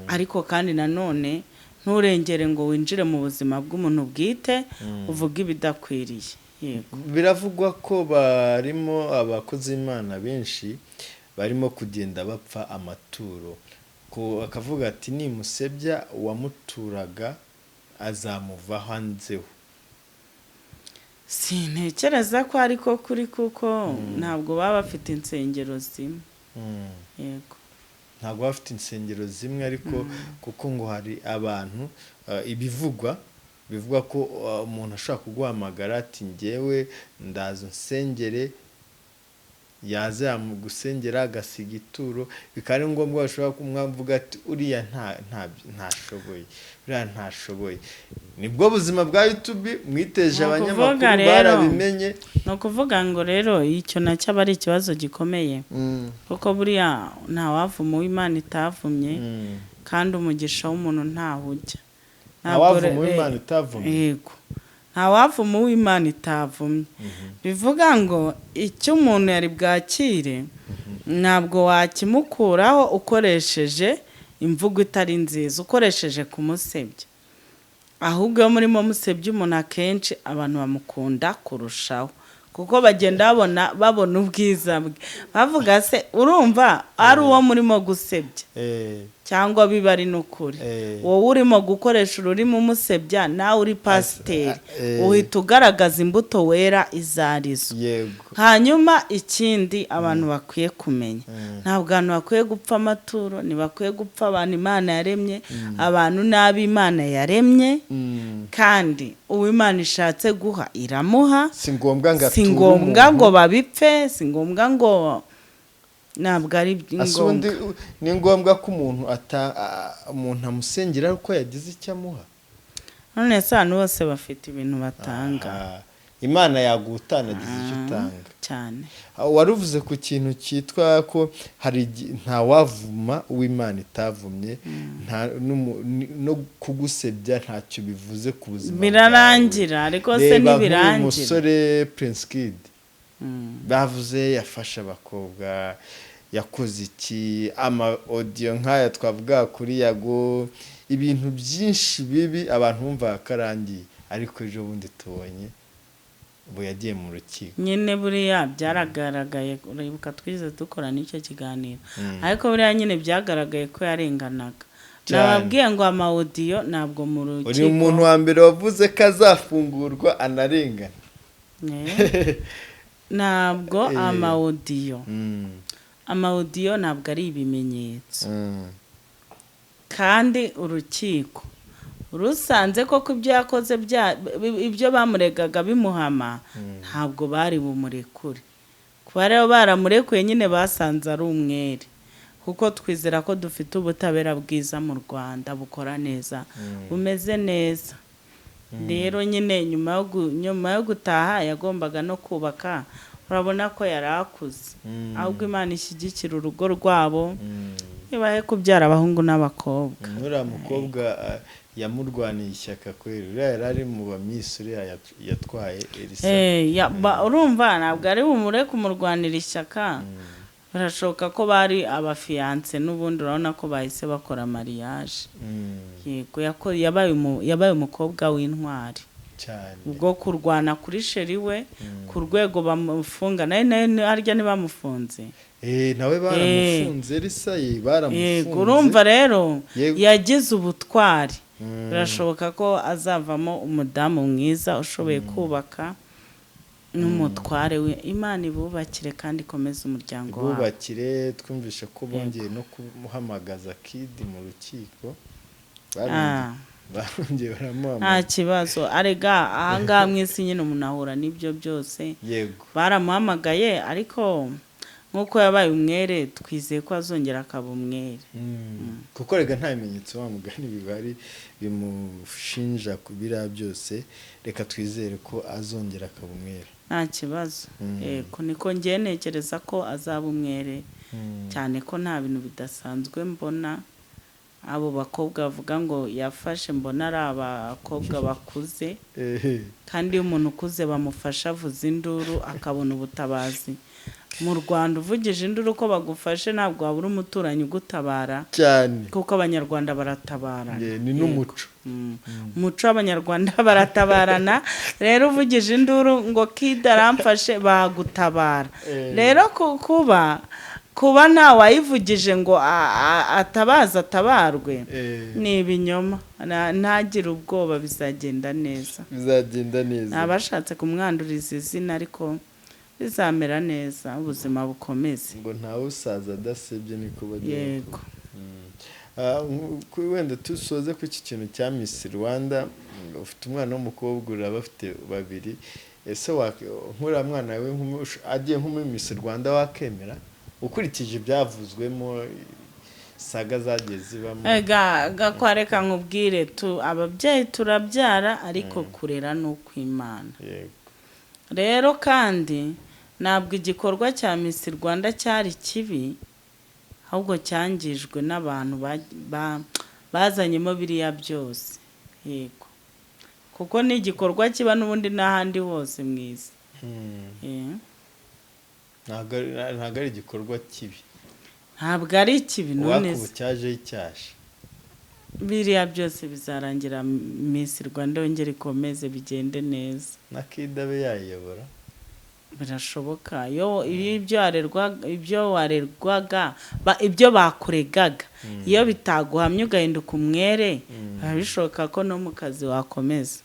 ariko kandi nanone nturengere ngo winjire mu buzima bw'umuntu bwite, uvuge ibidakwiriye. Yego. Biravugwa ko barimo abakozi b'Imana benshi barimo kugenda bapfa amaturo, ko akavuga ati nimusebya uwamuturaga azamuva hanzeho. Sintekereza ko ariko kuri, kuko ntabwo baba bafite insengero zimwe. Yego. Ntabwo baba bafite insengero zimwe, ariko kuko ngo hari abantu, ibivugwa Bivuga ko umuntu ashobora kuguhamagara ati njyewe ndaza unsengere, yaza yamugusengera agasiga ituro, bikaba ari ngombwa bashobora kumwavuga ati uriya ntashoboye, uriya ntashoboye. Nibwo buzima bwa YouTube mwiteje Ni abanyamakuru ukuvuga rero. barabimenye. Ni ukuvuga ngo rero icyo nacyo aba ari ikibazo gikomeye, kuko buriya ntawavuma uwo Imana itavumye, kandi umugisha w'umuntu ntaho ujya. Ntabwo Ntawavuma uwo Imana itavumye. Yego, ntawavuma uwo Imana itavumye. Bivuga ngo icyo umuntu yari bwakire ntabwo wakimukuraho ukoresheje imvugo itari nziza, ukoresheje kumusebya. Ahubwo iyo murimo musebya umuntu, akenshi abantu bamukunda kurushaho, kuko bagenda babona ubwiza bwe, bavuga se urumva ari uwo murimo gusebya cyangwa biba ari n'ukuri. Wowe urimo gukoresha ururimi umusebya, nawe uri pasiteri, uhita ugaragaza imbuto wera izo arizo. Hanyuma ikindi abantu bakwiye kumenya, ntabwo abantu bakwiye gupfa amaturo, ntibakwiye gupfa abantu Imana yaremye. Abantu n'abo Imana yaremye, kandi uwo Imana ishatse guha iramuha. Si ngombwa ngo Si ature ngombwa umuntu. ngo babipfe, si ngombwa ngo, ntabwo ari Ase ubundi ngombwa. ni ngombwa ko umuntu umuntu amusengera ariko yagize icyo amuha? None se abantu bose bafite ibintu batanga? Ah, Imana yaguha utanagize icyo utanga. Cyane. Ah, wari uvuze ku kintu cyitwa ko hari ntawavuma uw'Imana itavumye, nta no kugusebya ntacyo bivuze ku buzima bwawe. Birarangira ariko se Reba nk'uyu ntibirangira. musore Prince Kid bavuze yafashe abakobwa, yakoze iki, ama audio nk'aya twavuga kuri Yago, ibintu byinshi bibi abantu bumva karangiye, ariko ejo bundi tubonye ubu yagiye mu rukiko. Nyine buriya byaragaragaye, uribuka twize dukora n'icyo kiganiro, ariko buriya nyine byagaragaye ko yarenganaga. Cyane. Nababwiye ngo ama audio ntabwo mu rukiko. Uri umuntu wa mbere wavuze ko azafungurwa anarengana. Ntabwo ama audio, ama audio ntabwo ari ibimenyetso. Kandi urukiko rusanze koko ibyo yakoze ibyo bamuregaga bimuhama, ntabwo bari bumurekure. Kuba rero baramurekuye nyine basanze ari umwere, kuko twizera ko dufite ubutabera bwiza mu Rwanda, bukora neza, bumeze neza. Rero nyine nyuma yo gutaha yagombaga no kubaka, urabona ko yari akuze. Ahubwo Imana ishyigikira urugo rwabo, ibahe kubyara abahungu n'abakobwa. Nuriya mukobwa yamurwaniye ishyaka kweri, uriya yari ari mu bamisi, uriya yatwaye Elisa. Urumva ntabwo ari bumure kumurwanira ishyaka, birashoboka ko bari abafiyanse n'ubundi, urabona ko bahise bakora mariage. Yego, yabaye umukobwa w'intwari Cyane. ubwo kurwana kuri chéri we ku rwego bamufunga, nawe nawe harya ntibamufunze? Nawe baramufunze, Elisa ye baramufunze. Yego, urumva rero yagize ubutwari. Birashoboka ko azavamo umudamu mwiza ushoboye kubaka n'umutware we. Imana ibubakire kandi ikomeze umuryango wabo. Bubakire. Twumvishe ko bongeye no kumuhamagaza Kid mu rukiko. Barongeye Nta baramuhamagaza. kibazo arega, ahangaha mu isi nyine umuntu ahura n'ibyo byose. Baramuhamagaye, ariko nk'uko yabaye umwere twizeye ko azongera akaba umwere. Kuko rega nta bimenyetso wa mugani bihari bimushinja ku biriya byose, reka twizere ko azongera akaba umwere. Nta kibazo. Yego, niko ngiye ntekereza ko azaba umwere, cyane ko nta bintu bidasanzwe mbona abo bakobwa bavuga ngo yafashe, mbona ari abakobwa bakuze. Kandi iyo umuntu ukuze bamufasha avuza induru akabona ubutabazi. Mu Rwanda uvugije induru ko bagufashe, ntabwo wabura umuturanyi ugutabara. Cyane. Kuko Abanyarwanda baratabarana. Ni n'umuco. Umuco w'Abanyarwanda baratabarana. Rero uvugije induru ngo Kid aramfashe, bagutabara. Rero kuba nta wayivugije ngo atabaze atabarwe ni ibinyoma. Ntagire ubwoba, bizagenda neza. Bizagenda neza. Ntabashatse kumwanduriza izina, ariko bizamera neza, ubuzima bukomeze. Ngo ntawe usaza adasebye, niko bagiye. Yego. Wenda dusoze ku iki kintu cya Miss Rwanda. Ufite umwana w'umukobwa, uraba afite babiri. Ese nk'uriya mwana we agiye nko muri Miss Rwanda, wakemera ukurikije ibyavuzwemo, saga zagiye zibamo? Ega gakwareka nkubwire, tu ababyeyi turabyara, ariko kurera ni ukw'Imana. Rero kandi ntabwo igikorwa cya Miss Rwanda cyari kibi, ahubwo cyangijwe n'abantu bazanyemo biriya byose. Yego, kuko ni igikorwa kiba n'ubundi n'ahandi hose mu isi. Ntabwo ari igikorwa kibi. Ntabwo ari kibi, none Uwakubu se cyaje icyasha. Biriya byose bizarangira, Miss Rwanda yongere ikomeze bigende neza. Na Kidabe yayiyobora. Birashoboka iyo ibyo warerwaga, ibyo bakuregaga, iyo bitaguhamye ugahinduka umwere, biba bishoboka ko no mu kazi wakomeza.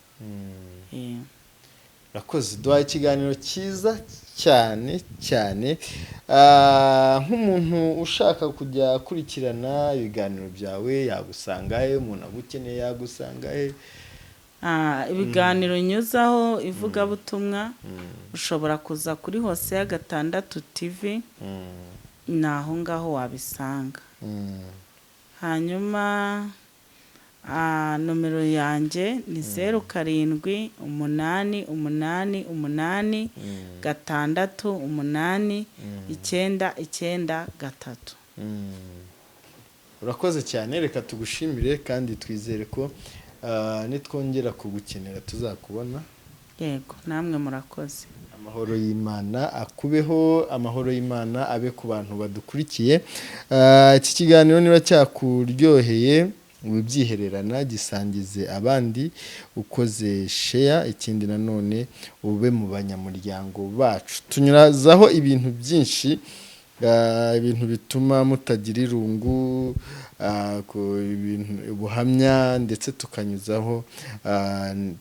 Urakoze, duhaye ikiganiro cyiza cyane cyane. Nk'umuntu ushaka kujya akurikirana ibiganiro byawe, yagusanga he? Umuntu agukeneye yagusanga he? Ibiganiro nyuzaho ivugabutumwa, ushobora kuza kuri Hoseya 6 TV, ni aho ngaho wabisanga. Hanyuma nomero yanjye ni 0788 868 993. Urakoze cyane, reka tugushimire kandi twizere ko nitwongera kugukenera tuzakubona. Yego, namwe murakoze. Amahoro y'Imana akubeho, amahoro y'Imana abe ku bantu badukurikiye. Iki kiganiro niba cyakuryoheye, wibyihererana, gisangize abandi ukoze share. Ikindi nanone, ube mu banyamuryango bacu. Tunyurazaho ibintu byinshi, ibintu bituma mutagira irungu, ku ibintu, ubuhamya, ndetse tukanyuzaho,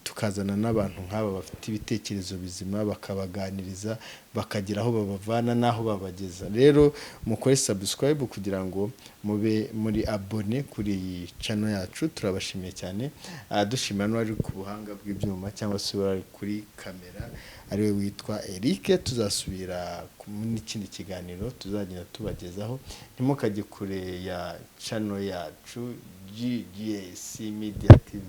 tukazana n'abantu nk'aba bafite ibitekerezo bizima, bakabaganiriza, bakagira aho babavana n'aho babageza. Rero mukore subscribe kugira ngo mube muri abonné kuri iyi channel yacu. Turabashimiye cyane. Dushimira n'uwari ku buhanga bw'ibyuma cyangwa se uwari kuri kamera, ariwe witwa Eric. Tuzasubira n'ikindi kiganiro tuzagenda tubagezaho. Ntimukajye kure ya channel yacu GGAC Media TV.